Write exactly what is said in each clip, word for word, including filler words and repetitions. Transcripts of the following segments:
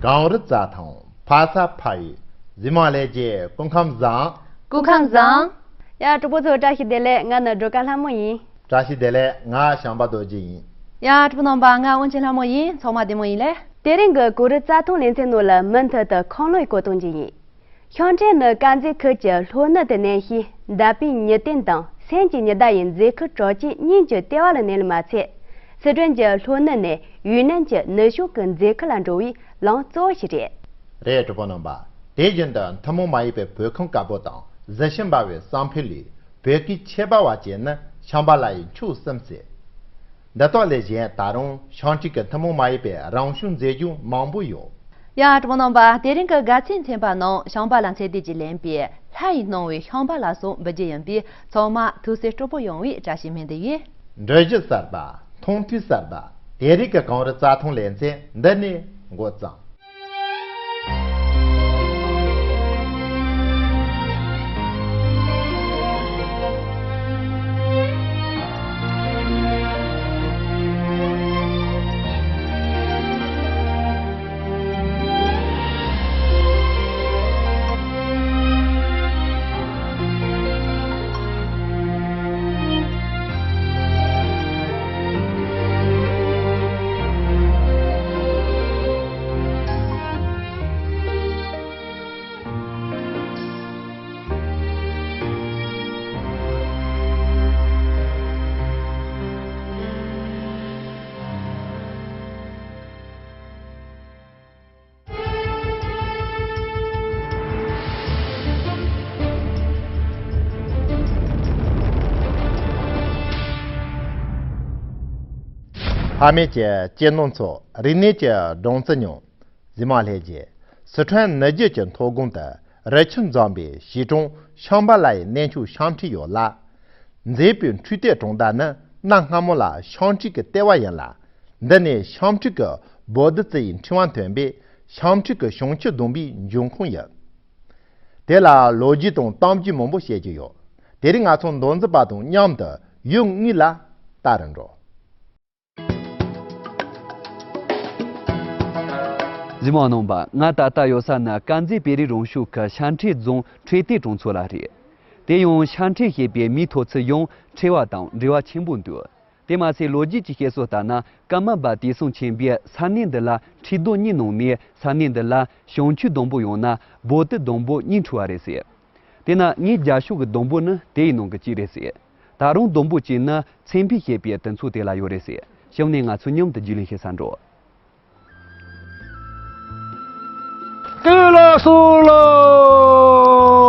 གངས་རི་རྩྭ་ཐང་ཕ་ས་ཕ་ཡུལ། གཟིགས་མོ་ལྷན་རྒྱས་སྐུ་ཁམས་བཟང་། སྐུ་ཁམས་བཟང་། ཡ་གྲོགས་པོ་ཚོ་བཀྲ་ཤིས་བདེ་ལེགས། ང་ནི་སྒྲོལ་དཀར་ལྷ་མོ་ཡིན། བཀྲ་ཤིས་བདེ་ལེགས། ང་བྱམས་པ་རྡོ་རྗེ་ཡིན། ཡ་གྲོགས་པོ་རྣམ་པ། ང་དབོན་ཆེན་ལྷ་མོ་ཡིན། ཚང་མ་བདེ་མོ་ཡིན་ལེ། དེ་རིང་གི་གངས་རི་རྩྭ་ཐང་ལེ་ཚན་ནང་ལ་མུ་མཐུད་དུ་ཁམས་ལུང་གི་སྐོར་གཏོང་རྒྱུ་ཡིན། ཤང་ཁྲེང་ནི་དཀར་མཛེས་ཁུལ་གྱི་ལྷོ་ནུབ་ཏུ་གནས་ཤིང་། འདབས་པའི་ཉི་སྟེང་དང་སེམས་ཀྱི་ཉི་ཟླ་ཡི་མཛེས་ཁུལ་གྲགས་ཅན་གཉིས་ཀྱི་ལྟེ་བ་ལ་གནས་ལ་མ་ཚད། སི་ཁྲོན་གྱི་ལྷོ་ནུབ་ནས་ཡུན་ནན་གྱི་ནུབ་ཕྱོགས་ཀྱི་མཛེས་ཁུལ་ལ་འགྲོ་བའི་ལམ་གཙོ་བོ་ཞིག་རེད། རེད། གྲོགས་པོ་རྣམ་པ། དེ་བཞིན་དུ་ཐུན་མོང་མ་ཡིན་པའི་བོད་ཁམས་དཀར་པོ་དང་གཟི་བྱིན་འབར་བའི་བསམ་འཕེལ་གླིང་། བོད་ཀྱི་ཆེ་བ་བ་བཅས་ནི་ཤམ་བྷ་ལ་ཡི་མཆོག་གསུམ་ཟེར། འདི་དག་ལས་གཞན་ད་རུང་ཤང་ཁྲེང་གི་ཐུན་མོང་མ་ཡིན་པའི་རང་བྱུང་མཛེས་ལྗོངས་མང་པོ་ཡོད། ཡ་གྲོགས་པོ་རྣམ་པ། དེ་རིང་གི་དགའ་ཚལ་ཚན་པ་ནང་ཤམ་བྷ་ལ་ཚེ་བརྟན་གྱིས་ལེན་པའི་ལྷ་ཡིས་གནང་བའི་ཤམ་བྷ་ལ་སོགས་འབུལ་རྒྱུ་ཡིན་པས། ཚང་མ་ཐུགས་སེམས་སྤྲོ་པོ་ཡོང་བའི་བཀྲ་ཤིས་སྨོན་འདུན་ཡིན། འགྲུལ་བཞུད་གསར་པ། མཐོང་ཐོས་གསར་པ། དེ་རིང་གི་གངས་རི་རྩྭ་ཐང་ལེ་ཚན་འདི་ནས་འགོ་བརྩམས། ཕ་མེས་ཀྱི་སྐྱེས་ནོར་ཚོ། རིག་གནས་ཀྱི་སྦྲང་རྩི་མྱོང་། གཟིགས་མོ་ལྷན་རྒྱས། སི་ཁྲོན་ནུབ་རྒྱུད་ཀྱི་མཐོ་སྒང་དུ་རི་ཆུ་འཛོམས་པའི་བྱིའུ་གྲོང་ཤམ་བྷ་ལ་ཡི་གནས་མཆོག་ཤང་ཁྲེང་ཡོད་ལ། མཛེས་པའི་འཕྲུལ་རྟའི་གྲོང་རྡལ་ནི་གནའ་སྔ་མོ་ལ་ཤང་ཁྲེང་གི་ལྟེ་བ་ཡིན་ལ། འདི་ནི་ཤང་ཁྲེང་གི་བོད་བདུད་རྩི་ཡི་ཕྲེང་བ་ཐོན་པས་ཤང་ཁྲེང་གི་བྱང་ཆུབ་སྡོང་པོའི་འབྱུང་ཁུངས་ཡིན། དེ་ལ་ལོ་རྒྱུས་དང་གཏམ་རྒྱུད་མང་པོ་བཤད་ཀྱི་ཡོད། དེ་རིང་ང་ཚོ་མདོ་འཛིན་པ་དང་མཉམ་དུ་ཡུལ་དངོས་ལ་ལྟ་རུ་འགྲོ། གཟིགས་མོ་རྣམ་པ། ང་ད་ལྟ་ཡོད་ས་ནི་དཀར་མཛེས་བོད་རིགས་རང་སྐྱོང་ཁུལ་ཤང་ཁྲེང་རྫོང་འཕྲུལ་རྟའི་གྲོང་ཚོ་ལ་རེད། དེ་ཡང་ཤང་ཁྲེང་ཞེས་པའི་མིང་ཐོགས་ཚུལ་ཡང་འཕྲུལ་བ་དང་འབྲེལ་བ་ཆེན་པོ་འདུག། དེ་མ་ཟད་ལོ་རྒྱུས་ཀྱི་བཤད་སྲོལ་ལྟར་ན། ཀརྨ་པ་དུས་གསུམ་མཁྱེན་པས་ས་གནས་འདི་ལ་འཕྲུལ་སྡོང་གཉིས་གནང་ནས། ས་གནས་འདི་ལ་བྱང་ཆུབ་སྡོང་པོ་ཡང་ན་བོ་དྷི་སྡོང་པོ་གཉིས་འཁྲུངས་པ་རེད་ཟེར། དེས་ན་ངའི་རྒྱབ་ཕྱོགས་ཀྱི་སྡོང་པོ་ནི་དེ་ཡི་ནང་གི་གཅིག་རེད་ཟེར། ད་རུང་སྡོང་པོ་གཅིག་ནི་མཚན་ཕུད་ཞེས་པའི་དུས་མཚམས་དེ་ལ་ཡོད་རེད་ཟེར། གཤམ་ནས་ང་ཚོ་མཉམ་དུ་རྒྱུས་ལོན་བྱེད་ས་འགྲོ། སྐད་ལ་སོགས་ལ།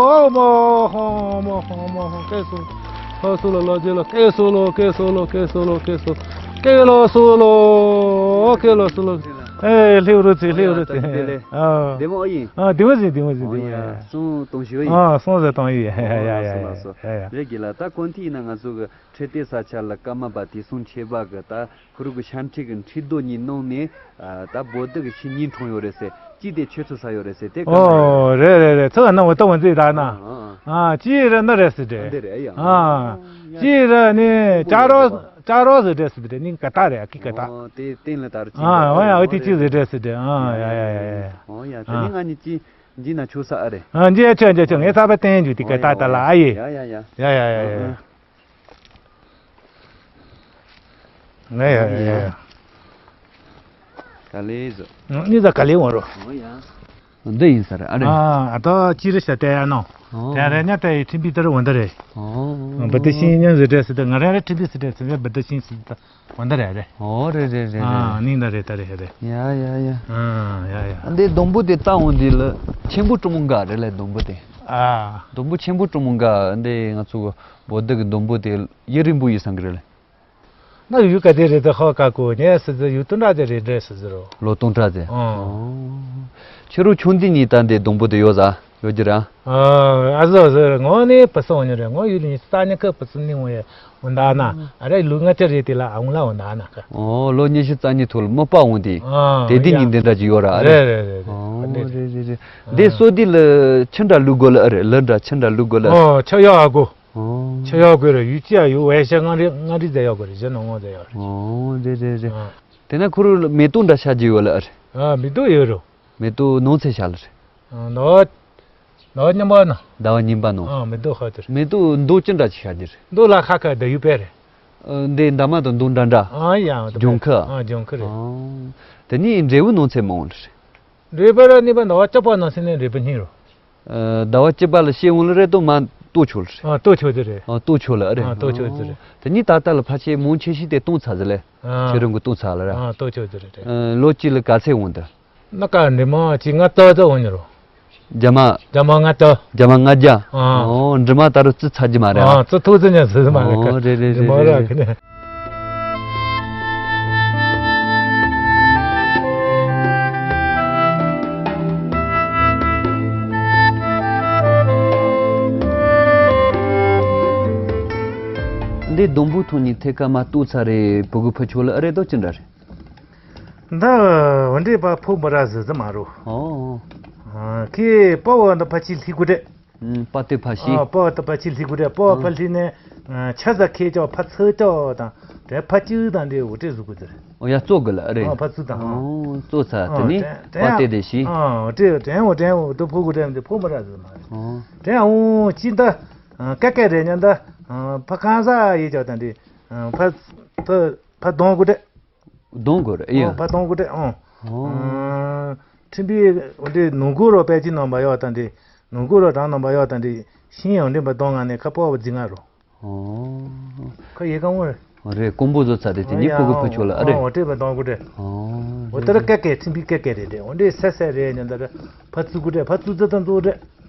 ཨ་མ་ཧོ་མ་ཧོ་མ་ཧོ། སྐད་སོགས་ལ་སོགས་ལ་ལ་རྗེ་ལ། སྐད་སོགས་ལ། སྐད་སོགས་ལ། སྐད་སོགས་ལ། སྐད་སོགས། སྐད་ལ་སོགས་ལ། སྐད་ལ་སོགས་ལ། ཨེ་ལྷེའུ་རུ་ཚེ། ལྷེའུ་རུ་ཚེ། ཨ། བདེ་མོ་ཨེ་ཡིན། ཨ་བདེ་མོ་ཟིག། བདེ་མོ་ཟིག། ཨོ་བདེ་མོ་ཡ། ཡ། སོང་གཏོང་ཞིག་ཨེ་ཡིན། ཨ་སོང་ཟིག་གཏོང་ཡི། ཡ་ཡ་ཡ་ཡ། ལགས་སོ། ཡ་ཡ། རེད་དགེ་ལགས། ད་གོང་དེ་ཡིན་ན་ང་ཚོ་གི་འཕྲུལ་རྟའི་ས་ཆ་ལ་ཀརྨ་པ་དུས་གསུམ་མཁྱེན་པ་གི་ད་ཁོ་རང་གི་ཤང་ཁྲེང་གི་འཕྲུལ་སྡོང་གཉིས་གནང་ནས། ཨ་ད་བོ་དྷི་གི་ཁྱུ་གཉིས་འཁྲུངས་ཡོད་རེད་ཟེར། གཅིག་དེ་ཁྱོད་ཚོ་ས་ཡོད་རེད་ཟེར། དེ་ག་ཨོ་རེད་རེད་རེད། ཚོ་ན་འོ་ཏོ་འོ་འཛི་ད་ན། ཨ་ཨ། ཨ་གཅིག་རེད་ནི་རེད་ཟེར་དེ། འདི་རེད་ཡ། ཨ་ཨ། གཅིག་རེད་ནི་ལྕགས་རོ། ལྕགས་རོ་ཟེར་དེ་ཟེར་དེ་ནི་ཀ་ཏ་རེད། ཀི་ཀ་ཏ། ཨོ་དེ་སྟེང་ལ་ད་རུ་ཨ་ཨ་ཡ། འོ་དེ་གཅིག་ཟེར་དེ་ཟེར་དེ། ཨ་ཡ་ཡ་ཡ་ཡ། ཨོ་ཡ། དེ་ནི་ང་གཉིས་གཅིག་འཇིག་ན་ཆོག་ས་ཨ་རེད། ཨ་འཇིག་ཆོག་འཇིག་ཆོག་ངས་ཚ་བ་བསྟན་རྒྱུ་དེ་ཀ་ཏ་ད་ལ་ཨ་ཡེ། ཡ་ཡ་ཡ། ཡ་ཡ་ཡ་ཡ། ཨ་ཨ། ང་ཡ་ཡ་ཡ། ག་ལེ་ཟོ། ཨ་ནི་ད་ག་ལེ་འོང་རོ། ཨོ་ཡ། འདི་ཡིན་ས་རེད་ཨ་རེད། ཨ་ཨ། ད་ཅི་རེད་ཤ་བལྟས་ཡ་ནོ། ཨོ། དེ་རེད་ཉ་བལྟས་ཡི་ཁྲིམས་པའི་ལྟར་འོང་ད་རེད། ཨོ། བུ་ཏི་ཤིང་ཉ་ཟེར་འདྲ་ཟེར་ད། ང་རང་རེད་ཁྲིམས་པའི་ཟེར་འདྲ་ཟེར་ད། བུ་ཏི་ཤིང་ཟེར་ད། འོ་ད་རེད་རེད། ཨོ་རེད་རེད་རེད། ཨ་ནི་ད་རེད་ད་རེད་རེད། ཡ་ཡ་ཡ། ཨ་ཡ་ཡ། འདི་སྡོང་པོ་དེ་ལྟ་འོང་དུས་ལ་ཆེན་པོ་གྲུ་མོ་འགའ་རེད་ལ། སྡོང་པོ་དེ། ཨ། སྡོང་པོ་ཆེན་པོ་གྲུ་མོ་འགའ་འདི་ང་ཚོ་བོ་དྷི་གི་སྡོང་པོ་དེ་ཡུན་རིང་པོ་ཡོད་བསམ་གི་རེད་ལ། ན་ཡུལ་ག་དེ་རེད་དེ་ཧོ་ཀ་ཀོ་ཉེ་སི་ཟི་ཡུལ་སྟོང་ཕྲག་ཅིག་རེད་འདྲ་སི་ཟི་རོ། ལོ་སྟོང་ཕྲག་ཅིག་ཨོ། ཁྱེད་རང་ཆུང་དུས་ནས་ད་འདི་སྡོང་པོ་དེ་ཡོད་ཟ་ཡོད་ཀྱི་ར། ཨ་ཟི་ཟི་ངོ་ནི་བུ་སོང་ཉོ་རེད། ངོ་ཡུལ་ནི་ས་ཉི་ཁ་བུ་སི་ནི་ངོ་ཡ་འོ་ད་ན་ཨ་ར་ལུ་ང་ཅི་རེད་དེ་ལ་ཨ་འུ་ལ་འོ་ད་ན་ཁ། ཨོ་ལོ་ཉི་ཤུ་རྩ་གཉིས་ཐོག་ལ་མི་པ་འོང་དེ། ཨ་དེ་དེ་ཡ། ཉིན་དེ་འདྲ་ཅིག་ཡོད་ར་ཨ་རེད། རེད་རེད་རེད་རེད། ཨོ་རེད་རེད་རེད་རེད། འདི་སོ་དེ་ལ་ཆུ་འདྲ་བླུག་དགོས་ལ་ཨ་རེད། ལ་འདྲ་ཆུ་འདྲ་བླུག་དགོས་ལ་ཨ་རེད། ཨོ་ཆུ་ཡོད་ཨ་གོ། ཨོ། ཆུ་ཡོད་དགོས་རེད། ཡུལ་ཅི་ཡ་ཡོད་བས་ཤ་ང་རི་ང་རི་ཟེ་ཡོད་དགོས་རེད། གཞི་ནང་ངོ་ཟེ་ཡོད་རེད། ཨོ་རེད་རེད་རེད། ཨ། དེ་ན་ཁོ་རུ་མེ་ཏོག་འདྲ་ཤ་རྒྱུ་ཡོད་ལ་ཨ་རེད། ཨ་མེ་ཏོག་ཡོད་རོ། མེ་ཏོག་ནོར་ཚད་ཤར་ལ་རེད། ཨ། ཟླ་བ་ཟླ་བ་གཉིས་པ་ན། ཟླ་བ་གཉིས་པ་ནོ། ཨ། མེ་ཏོག་ཤར་དེ་རེད། མེ་ཏོག་མདོག་ཅི་འདྲ་ཅིག་ཤར་གྱི་རེད། མདོག་ལ་ཁ་ཁ་ཟླ་ཡུ་པེ་རེད། ཨ། འདི་འདབ་མ་དང་མདོག་འདྲ་འདྲ། ཨ། ཡ། ལྗང་ཁུ། ཨ། ལྗང་ཁུ་རེད། ཨ། དེ་ནི་འབྲས་བུ་ནོར་ཚད་མང་བོ་རེད། འབྲས་བུ་ར་ནི་པ་ཟླ་བ་བཅུ་པ་ནང་ཚེ་ནས་འབྲས་བུ་སྙིང་རོ། ཨ། ཟླ་བ་བཅུ་པ་ལ་ཤེས་འོང་ལ་རེད་དོ། མ་ལྟོ་ཆོག་ལ་རེད། ཨ། ལྟོ་ཆོག་དེ་རེད། ཨ། ལྟོ་ཆོག་ལ་ཨ་རེད། ཨ། ལྟོ་ཆོག་དེ་རེད། དེ་ནི་ད་ལྟ་ལ་ཕལ་ཆེར་མང་ཆེ་ཤོས་དེ་སྟོང་ཚ་ཟི་ལེ། ཨ། ཁྱེད་རང་གི་སྟོང་ཚ་ལ་ར། ཨ། ལྟོ་ཆོག་དེ་རེད། ཨ། ལོ་གཅིག་ལ་ག་ཚད་འོང་དེ། ན་ཀ་འབྲི་མ་ཅི་ང་ཏོ་ཏོ་འོང་ནི་རོ། རྒྱ་མ། རྒྱ་མ་ལྔ་བརྒྱ། རྒྱ་མ་ལྔ་བརྒྱ། ཨ། ཨོ། འབྲི་མ་ད་རུ་རྩི་ཚ་རྒྱུ་མ་རེད། ཨ། རྩི་ཐུག་རྩི་ཉག་ཟེར་མ་རེད། ཨོ། རེད་རེད་རེད་རེད། འདི་སྡོང་པོ་ཐོག་ནས་ཐད་ཀ་མ་གཏོགས་ཚ་རེད། ཕྲུ་གུ་ཕུ་ཆོ་ལ་ཨ་རེད་དོ་ཅི་འདྲ་རེད། འདི་འོ་འདྲས་པ་ཕོ་མོ་ར་ཟེར་ཟེར་མ་རུ། ཨོ། ཨ། ཁྱེད་པ་བ་འདི་ཕ་ཆི་ལྷི་གུ་དྲེ། ཨུམ། པ་ཏི་ཕ་ཤི། ཨ། པ་བ་འདི་ཕ་ཆི་ལྷི་གུ་དྲེ། པ་བ་ཕ་ལྷི་ནས། ཨ། ཆ་ཟ་ཁེ་ཅོག་ཕ་ཚུ་ཅོག་དང་། དེ་ཕ་ཅུ་དང་འདྲེ་འོ་དྲེ་ཟུག་གུ་ཟེར། ཨོ་ཡ་གཙོ་གི་ལ་ཨ་རེད། ཨ། ཕ་ཚུ་དང་། ཨོ་གཙོ་ཚ་དེ་ནི་པ་ཏི་དེ་ཤི། ཨ། དྲེ་དྲེ་འོ་དྲེ་འོ་དུ་ཕོ་གུ་དྲེ་འདི་ཕོ་མོ་ར་ཟེར་མ་རེད། ཨོ། དྲེ་འོ་ཅི་ད། ཨ། ཀ་ཀ་རེ་ཉན་ད། ཨ། ཕ་གང་ཟ་ཡི་ཅོག་དང་འདྲེ། ཨ། ཕ་ཕ་ཕ་གདོང་གུ་དྲེ། གདོང་དགོས་རེད་ཡ། ཨོ། ཕ་གདོང་དགོས་རེད། ཨོ། ཨོ། ཨ། ཁྲིམས་པའི་འོ་འདྲའི་ནུ་གུ་རོ་པད་ཅི་ནང་པ་ཡོད་དང་འདི། ནུ་གུ་རོ་གྲང་ནང་པ་ཡོད་དང་འདི། ཤིང་ཡང་འདྲེན་པ་གདོང་ང་ནས་ཁ་པོ་བ་རྫི་ང་རོ། ཨོ། ཁ་ཡེ་གང་བོ་རེད། རེད། ཀོང་པོ་བཟོ་ཚ་རེད་དེ་ནི་ཕྲུ་གུ་ཕུ་ཆོ་ལ་ཨ་རེད། ཨོ། དྲེ་པ་གདོང་དགོས་རེད། ཨོ། འོ་དེ་ར་ཀེ་ཀེ་ཁྲིམས་པའི་ཀེ་ཀེ་རེད་རེད། འོ་འདྲའི་སེ་སེ་རེད་ཉན་ད་ར། ཕ་ཚུ་གུ་རེད། ཕ་ཚུ་ཙི་དང་ཙུ་རེད།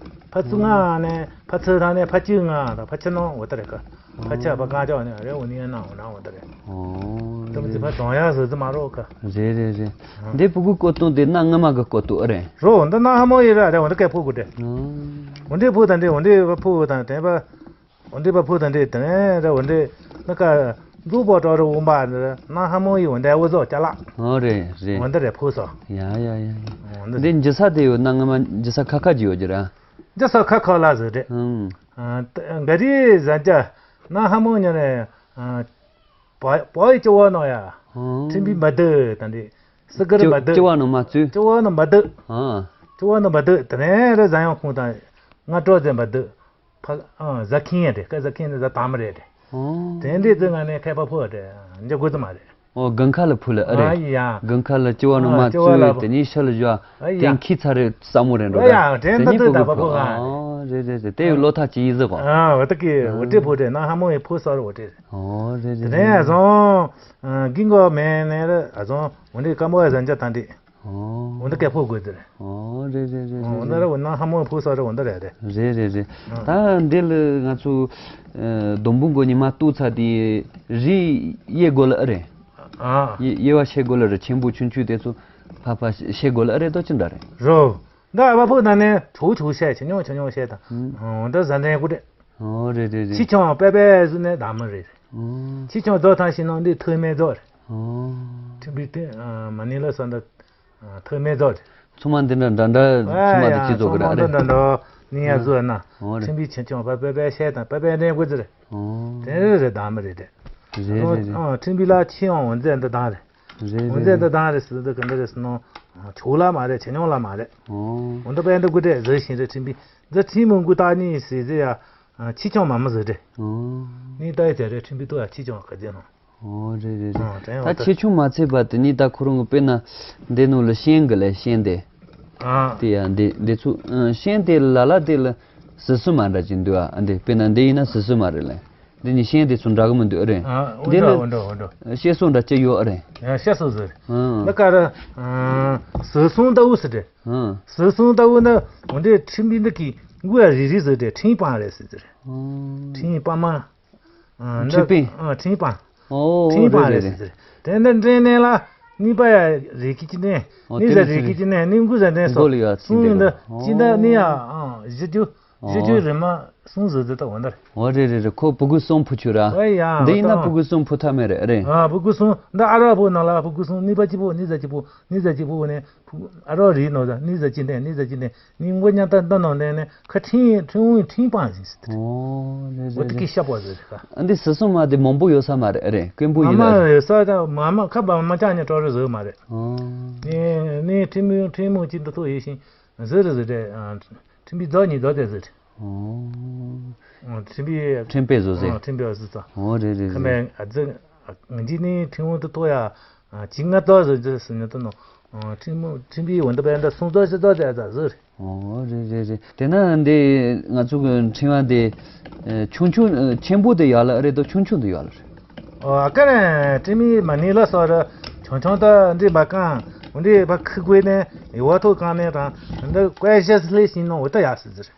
ཕ་ཚུ་ང་ནས་ཕ་ཚུ་ཐང་ནས་ཕ་ཅུ་ང་དང་ཕ་ཆུ་ནང་འོ་དེ་རེད་ཀ། ཕ་ཆ་ཕ་གང་ཅོག་ནས་རེ་འོ་ནི་ཡང་ནང་འོ་ནང་འོ་དེ་རེད། ཨོ། དེ་མི་ཚེ་ཕ་གྲོང་ཡག་བཟོ་ཚེ་མ་རོགས་ཀ། རེད་རེད་རེད། འདི་ཕྲུ་གུ་སྐོར་སྟོན་དེ་གནའ་སྔ་མ་གི་སྐོར་སྟོན་ཨ་རེད། རོ་འདི་གནའ་ཧ་མོ་ཡི་ར་རེད། འོ་འདི་སྐད་ཕོ་གུ་དེ། ཨོ། འོ་འདི་ཕོ་དང་འདི་འོ་འདི་ཕོ་དང་དེ་པ། འོ་འདི་པ་ཕོ་དང་འདི་དེ་ར་འོ་འདི་ནི་ཀ་འཛུགས་པོ་ཏོ་ར་འོང་པ་ར་གནའ་ཧ་མོ་ཡི་འོ་འདི་འོ་ཟོ་ཅ་ལག། ཨོ་རེད་རེད། འོ་འདི་རེད་ཕོ་སོ། ཡ་ཡ་ཡ་ཡ། འོ་འདི་འདི་འཇི་ས་དེ་ཡོད་གནའ་སྔ་མ་འཇི་ས་ཁ་ཁ་ཅིག་ཡོད་ཀྱི་ར། འཇི་ས་ཁ་ཁ་ལ་ཟེར་རེད། ཨང་། ཨ། ད་ག་རི་ཟ་ཅ་ན་ཧ་མོ་ཉ་རེ། ཨ། བ་བ་ཡི་ཅི་བ་ནོ་ཡ། ཨང་། ཁྲིམས་པའི་མ་དུ་དང་འདི། སི་ཀར་ཅི་མ་དུ། ཅི་བ་ནོ་མ་ཙུ། ཅི་བ་ནོ་མ་དུ། ཨང་། ཅི་བ་ནོ་མ་དུ་དེ་ནས་རེ་ཟ་ཡང་ཁུངས་དང་། ང་སྤྲོ་ཟེར་མ་དུ། ཕ། ཨང་། ཟ་ཁིན་ཡ་དེ་ཀ་ཟ་ཁིན་ནི་ཟ་དམ་རེད་དེ། ཨང་། དེ་འདྲའི་ཙི་ང་ནས་མཁས་པ་ཕོ་དེ་འཇོག་དགོས་ཙི་མ་རེད། ཨོ། དགུན་ཁ་ལ་ཕུ་ལ་ཨ་རེད། ཨ་ཡ། དགུན་ཁ་ལ་ལྕི་བ་ནང་མ་ཨ། ལྕི་བ་ལ་ཙུ་ཕུ། དེ་ནས་ཤ་ལ་བཞག་ཨ་ཡ། དེ་ཁྱི་ཚ་རེ་ས་མོ་རེ་འགྲོ་ཨ་ཡ། ར། དེ་དེ་ནས་ནི་ཕུ་ཏུ་གུ་ད་ཕུ། ཕོ་ཨ། ཨོ་རེད་རེད་རེད། དེ་ཡི་ལོ་ཐག་ཅི་ཡི་ཟི་གོ། ཨ། འོ་ད་ཀི་ཨ། འོ་དེ་ཕོ་དེ་ན་ཧ་མོ་ཡི་ཕོ་སོ་ར་འོ་དེ་རེད། ཨོ་རེད་རེད། དེ་ནས་ཨ་ཟོང་། ཨ། གི་མགོ་མེ་ནས་ར་ཨ་ཟོང་འོ་དེ་ཀ་མོ་ཨ་ཟན་ཅ་ཐང་དེ། ཨོ། འོ་འདི་སྐད་ཕོ་དགོས་དེ་རེད། ཨོ་རེད་རེད་རེད། ཨོ་འོ་འདི་ར་འོ་ན་ཧ་མོ་ཕོ་སོ་ར་འོ་འདི་རེད་རེད། རེད་རེད་རེད། ཨ། ད་འདི་ལ་ང་ཚོ་ཨ་སྡོང་པོ་མགོ་ཉི་མ་གཏུག་ཚར་དེ་རིགས་དབྱེ་དགོས་ལ་ཨ་རེད། ཨ། དབྱེ་དབྱེ་བ་ཕྱེ་དགོས་ལ་རེད། ཆེན་པོ་ཆུང་ཆུང་དེ་ཚོ་ཕ་ཕ་ཕྱེ་དགོས་ལ་ཨ་རེད་དོ་ཅི་འདྲ་རེད། རོ། འདི་ཨ་བ་ཕོ་ད་ནས་ཆུ་ཆུ་བཤད་ཆེ་ཉུང་ཆེ་ཉུང་བཤད་དང་། ཨོ་འདི་ཟ་འདྲེན་དགོས་རེད། ཨོ་རེད་རེད་རེད། ཆི་ཆུང་པེ་པེ་ཟུ་ནས་ད་མི་རེད། ཨོ། ཆི་ཆུང་རྫོགས་ཐང་ཤི་ནང་འདི་ཐོས་མེད་རྫོགས་རེད། ཨོ། ཁྲིམས་པའི་དེ་ཨ་མ་ནི་ལ་སོ་འདི་ཨ་ཐོས་མེད་རྫོགས་རེད། ཚང་མ་འདི་འདྲ་འདྲ་འདྲ་ཨ་ཚང་མ་ཡ་དེ་ཅི་བཟོ་གི་ཚང་མ་རེད་ཨ་འདི་རེད། འདྲ་འདྲ་ནི་ཡ་ཨ་བཟོ་ན། ཨོ་རེད། ཁྲིམས་པའི་ཆེ་ཆུང་པ་པེ་པེ་བཤད་དང་པེ་པེ་འདྲེན་དགོས་ཟེར། ཨོ། དེ་རེད་རེད་ད་མི་རེད་དེ། རེད་རེད་རེད། ཨ་ཁྲིམས་པའི་ལ་ཆི་ཡང་འོན་ཚད་འདི་དང་རེད། རེད་འོན་ཚད་རེད་འདི་རེད། དང་རེད་ཟེར་འདི་ག་འདི་རེད་ཟེར་ནོ། ཆུང་ལ་མ་རེད་ཆེ་ཉུང་ལ་མ་རེད། ཨོ། འོན་ཏེ་པེ་འདི་དགོས་རེད་ཟེར་བཞིན་རེད་ཁྲིམས་པའི། འདི་ཁྲིམས་མང་པོ་ལྟ་ནི་ཟེར་ཟེར་ཡ། ཆི་ཆུང་མ་མི་ཟེར་རེད། ཨོ། ནི་ལྟ་ཡི་དེ་རེད་ཁྲིམས་པའི་ཏོ་ཡ་ཆི་ཆུང་ག་ཅེ་ནོ། ཨོ་རེད་རེད་རེད། ཨོ་དྲན་ད་ཡོད་ད། ཆེ་ཆུང་མ་ཚད་པ་དེ་ནི་ད་ཁོ་རང་གི་དཔེར་ན་འདི་ནང་ལ་ཤན་གི་ལས་ཤན་དེ། ཨ། དེ་ཡ་འདི་འདི་ཚོ་ཨ་ཤན་དེ་ལ་ལ་དེ་ལ་སི་སུ་མ་འདྲ་ཅིག་འདུག་ཨ། འདི་དཔེར་ན་འདི་ཡིན་ན་སི་སུ་མ་རེད་ལ། འདི་ནི་ཤན་དེ་ཚོ་འདྲ་གི་མི་འདུག་ཨ་རེད། ཨ་འོ་འདི་འདྲ་ལ་འོ་འདྲ་འོ་འདྲ། བཤད་སྲོལ་འདྲ་ཅི་ཡོད་ཨ་རེད། ཨ་བཤད་སྲོལ་ཟེར། ཨ། ལ་ཀ་ར། ཨ་སི་སུ་ལྟ་བུ་ཟེར་ཏེ། ཨ། སི་སུ་ལྟ་བུ་ནི་འོ་འདྲའི་ཁྲིམས་པའི་འདི་གི་མགོ་ཡ་རིལ་རིལ་ཟེར་ཏེ་ཁྲིམས་སྤང་རེད་ཟེར་ཏེ་རེད། ཨ། ཁྲིམས་སྤང་མ། ཨ། ཁྲིམས་སྤང་། ཨ། ཁྲིམས་སྤང་། ཨོ་ཁྲིམས་སྤང་རེད་རེད་ཟེར་རེད། དེ་འདི་འདྲེན་ནས་ལ་གཉིས་པ་ཡ་རེ་ཁི་ཅི་ནས་ཨོ་ནི་ཟ་དེ་རེ་ཁི་ཅི་ནས་ནི་མགོ་ཟ་འདྲེན་སོ་མགོ་ལ་ཡ་ཚིག་གསུང་འདི་འདི་ཀྱི་ད་ཅི་འདི་ནི་ཡ་ཨ་བཞི་རྒྱུ་བཞི་རྒྱུ་ཨོ་རེ་མ་གསུང་ཟེར་ཟེར་ད་འོ་འདི་རེད། ཨོ་རེད་རེད་རེད། ཁོ་ཕྲུ་གུ་གསུམ་ཕུ་ཆུ་ར། ཨོ་ཡ་འདི་ཡིན་ན་ཨོ་ཕྲུ་གུ་གསུམ་ཕུ་ཐབས་མེད་རེད་རེད། ཨ་ཕྲུ་གུ་གསུམ་འདི་ཨ་རོག་ཕུ་ནང་ལ་ཕྲུ་གུ་གསུམ་ནི་པ་གཅིག་ཕུ་ནི་ཟ་གཅིག་ཕུ་ནི་ཟ་གཅིག་ཕུ་ནས། ཨ་རོག་རིལ་ནོ་ཟ་ནི་ཟ་ཅི་ནས་ནི་ཟ་ཅི་ནས་ནི་མགོ་ཉ་ཏ་ཏ་ནོ་ནས་ནས་ཁ་ཁྲིན་ཁྲིན་ཝུན་ཁྲིན་པང་ཟིན་ཟེར་ཏེ། ཨོ་ལེ་ལེ་ལེ། འོ་དེ་ཀི་ཤ་པོ་ཟེར་ཁ། ཨ་འདི་སི་སུ་མ་དེ་མང་པོ་ཡོད་ས་མ་རེད་ཨ་རེད་སྐམ་པོ་ཡིན་ན་མ་རེད། ཡོད་ས་ད་མ་མ་ཁ་བ་མ་ཅག་ཉ་ཀྲོ་རེ་ཟོས་མ་རེད། ཨོ། ནི། ནས་ཁྲིམས་མོ་ཁྲིམས་མོ་གཅིག་འདི་ཐོག་ཡོད་ཤིང་ཟེར་རེད་ཟེར་རེད། ཁྲིམས་པའི་རྫོགས་ཉིད་རྫོགས་དེ་ཟེར་རེད། ཨོ། ཁྲིམས་པའི་ཁྲིམས་དཔེ་བཟོ་ཟེར། ཁྲིམས་པའི་བཟོ་ཙང་། ཨོ་རེད་རེད་ཁ་རེད། མེད་ཨ་ཙི་ངན་གྱི་ནི་ཁྲིམས་དབང་དུ་གཏོགས་ཡ། ཅི་ང་ཏོག་ཟེར་རྒྱུ་ཟེར་ནི་དུ་ནོ། ཁྲིམས་ཁྲིམས་པའི་འོན་ཏེ་བན་ད་སུང་ཙོག་ཤི་ཙོག་ཟེར་ཙ་ཟེར། ཨོ་རེད་རེད་རེད། དེ་ན་འདི་ང་ཚོ་གི་ཕྲེང་བ་འདི་ཆུང་ཆུང་ཆེན་པོ་དེ་ཡག་ལ་རེད་དོ། ཆུང་ཆུང་དེ་ཡག་ལ་རེད། ཨོ་ཨ་ཀ་ནས་ཀྲི་མི་མ་ནི་ལ་སོ་ར་ཆུང་ཆུང་ད་འདི་མ་ཀང་འོ་འདི་བ་ཁི་གོས་ནས་ཡི་བ་ཐོ་གང་ནས་དང་འདི་ཀོས་ཤེས་ལེ་ཤིང་ནོ་འོ་ད་ཡག་སི་ཟེར།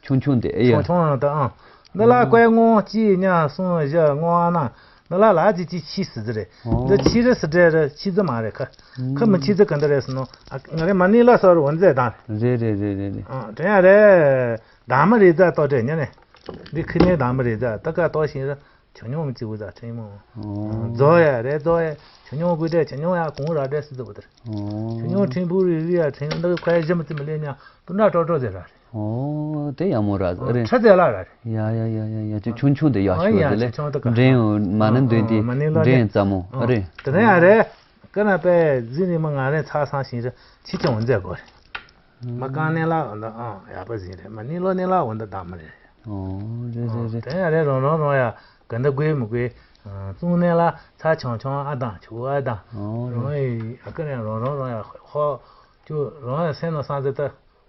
ཆུང་ཆུང་དེ་ཨེ་ཡ། ཆུང་ཆུང་ད་ཨང་། འདི་ལ་ཀོས་ངོ་གཅིག་གཉིས་གསུམ་བཞི་ལྔ་ཨ་ན། འདི་ལ་ལ་ཅི་ཅི་ཆི་སི་ཟི་རེད། འདི་ཆི་རི་སི་དྲེ་རེད། ཆི་ཟི་མ་རེད་ཁ། ཁ་མི་ཆི་ཟི་ག་འདི་རེད་སི་ནོ། ང་རེ་མ་ནི་ལ་སོ་ར་འོན་ཟེ་དང་། རེད་རེད་རེད་རེད་རེད། ཨང་དྲན་ཡ་རེད། དང་མི་རེད་ཟ་ཏོ་དྲེ་ཉ་ནས། འདི་ཁི་ནས་དང་མི་རེད་ཟ་ད་ཀ་ཏོ་ཤིང་ར། ཆུ་ཉུང་མི་གཅིག་པུ་ད་ཆུ་ཉུང་། རྫོགས་ཡ་རེད་རྫོགས་ཡ། ཆུ་ཉུང་དགོས་དྲེ་ཆུ་ཉུང་ཡ་གོང་ར་དྲེ་སི་ཟི་བུ་དར། ཆུ་ཉུང་ཁྲིམས་ཕུག་རི་རི་ཡ་ཁྲིམས་འདི་ཁ་ཡ་ཞི་མི་ཙི་མི་ལེ་ཉ་དུ་འདྲ་ཀྲོ་ཀྲོ་ཟེར་ར་རེད། ཨོ། དེ་ཡག་མོ་ར་རེད། ཁྲ་ཙེ་ལ་ར་རེད། ཡ་ཡ་ཡ་ཡ་ཡ། ཅིག་ཆུང་ཆུང་དེ་ཡག་ཨ་ཤོས་ཡ་དེ་ལས་ཆུང་ཆུང་དེ་ག་འདྲེན་ཡོད་མ་ནི་འདོན་དེ་ཨ་ཨ་མ་ནི་ལོ་འདྲེན་ནི་ཙམ་མོ་ཨ་རེད། དེ་ནས་ཡ་རེད། ཀ་ན་པའི་ཟི་ནི་མ་ང་རེ་ཚ་སང་ཞིང་རེ་ཆི་ཆུང་འོན་ཟེར་གོ་རེད། མ་ཀང་ནི་ལ་འོན་ད་ཨང་ཡག་པ་ཟིན་རེད། མ་ནི་ལོ་ནི་ལ་འོན་ད་དང་མ་རེད། ཨོ་རེད་རེད་རེད། དེ་ཡ་རེད་རང་རང་རང་ཡ་ག་འདི་དགོས་མི་དགོས། བཙུན་ནས་ལ་ཚ་ཆང་ཆང་ཨ་དང་ཆུ་ཨ་དང་། ཨོ་རང་རེད། ཡི་ཨ་ཀ་རེད་རང་རང་རང་ཡ་ཧོ་ཁྱོད་རང་ཡ་སེམས་ནང་བསམ་ཟེར་ད་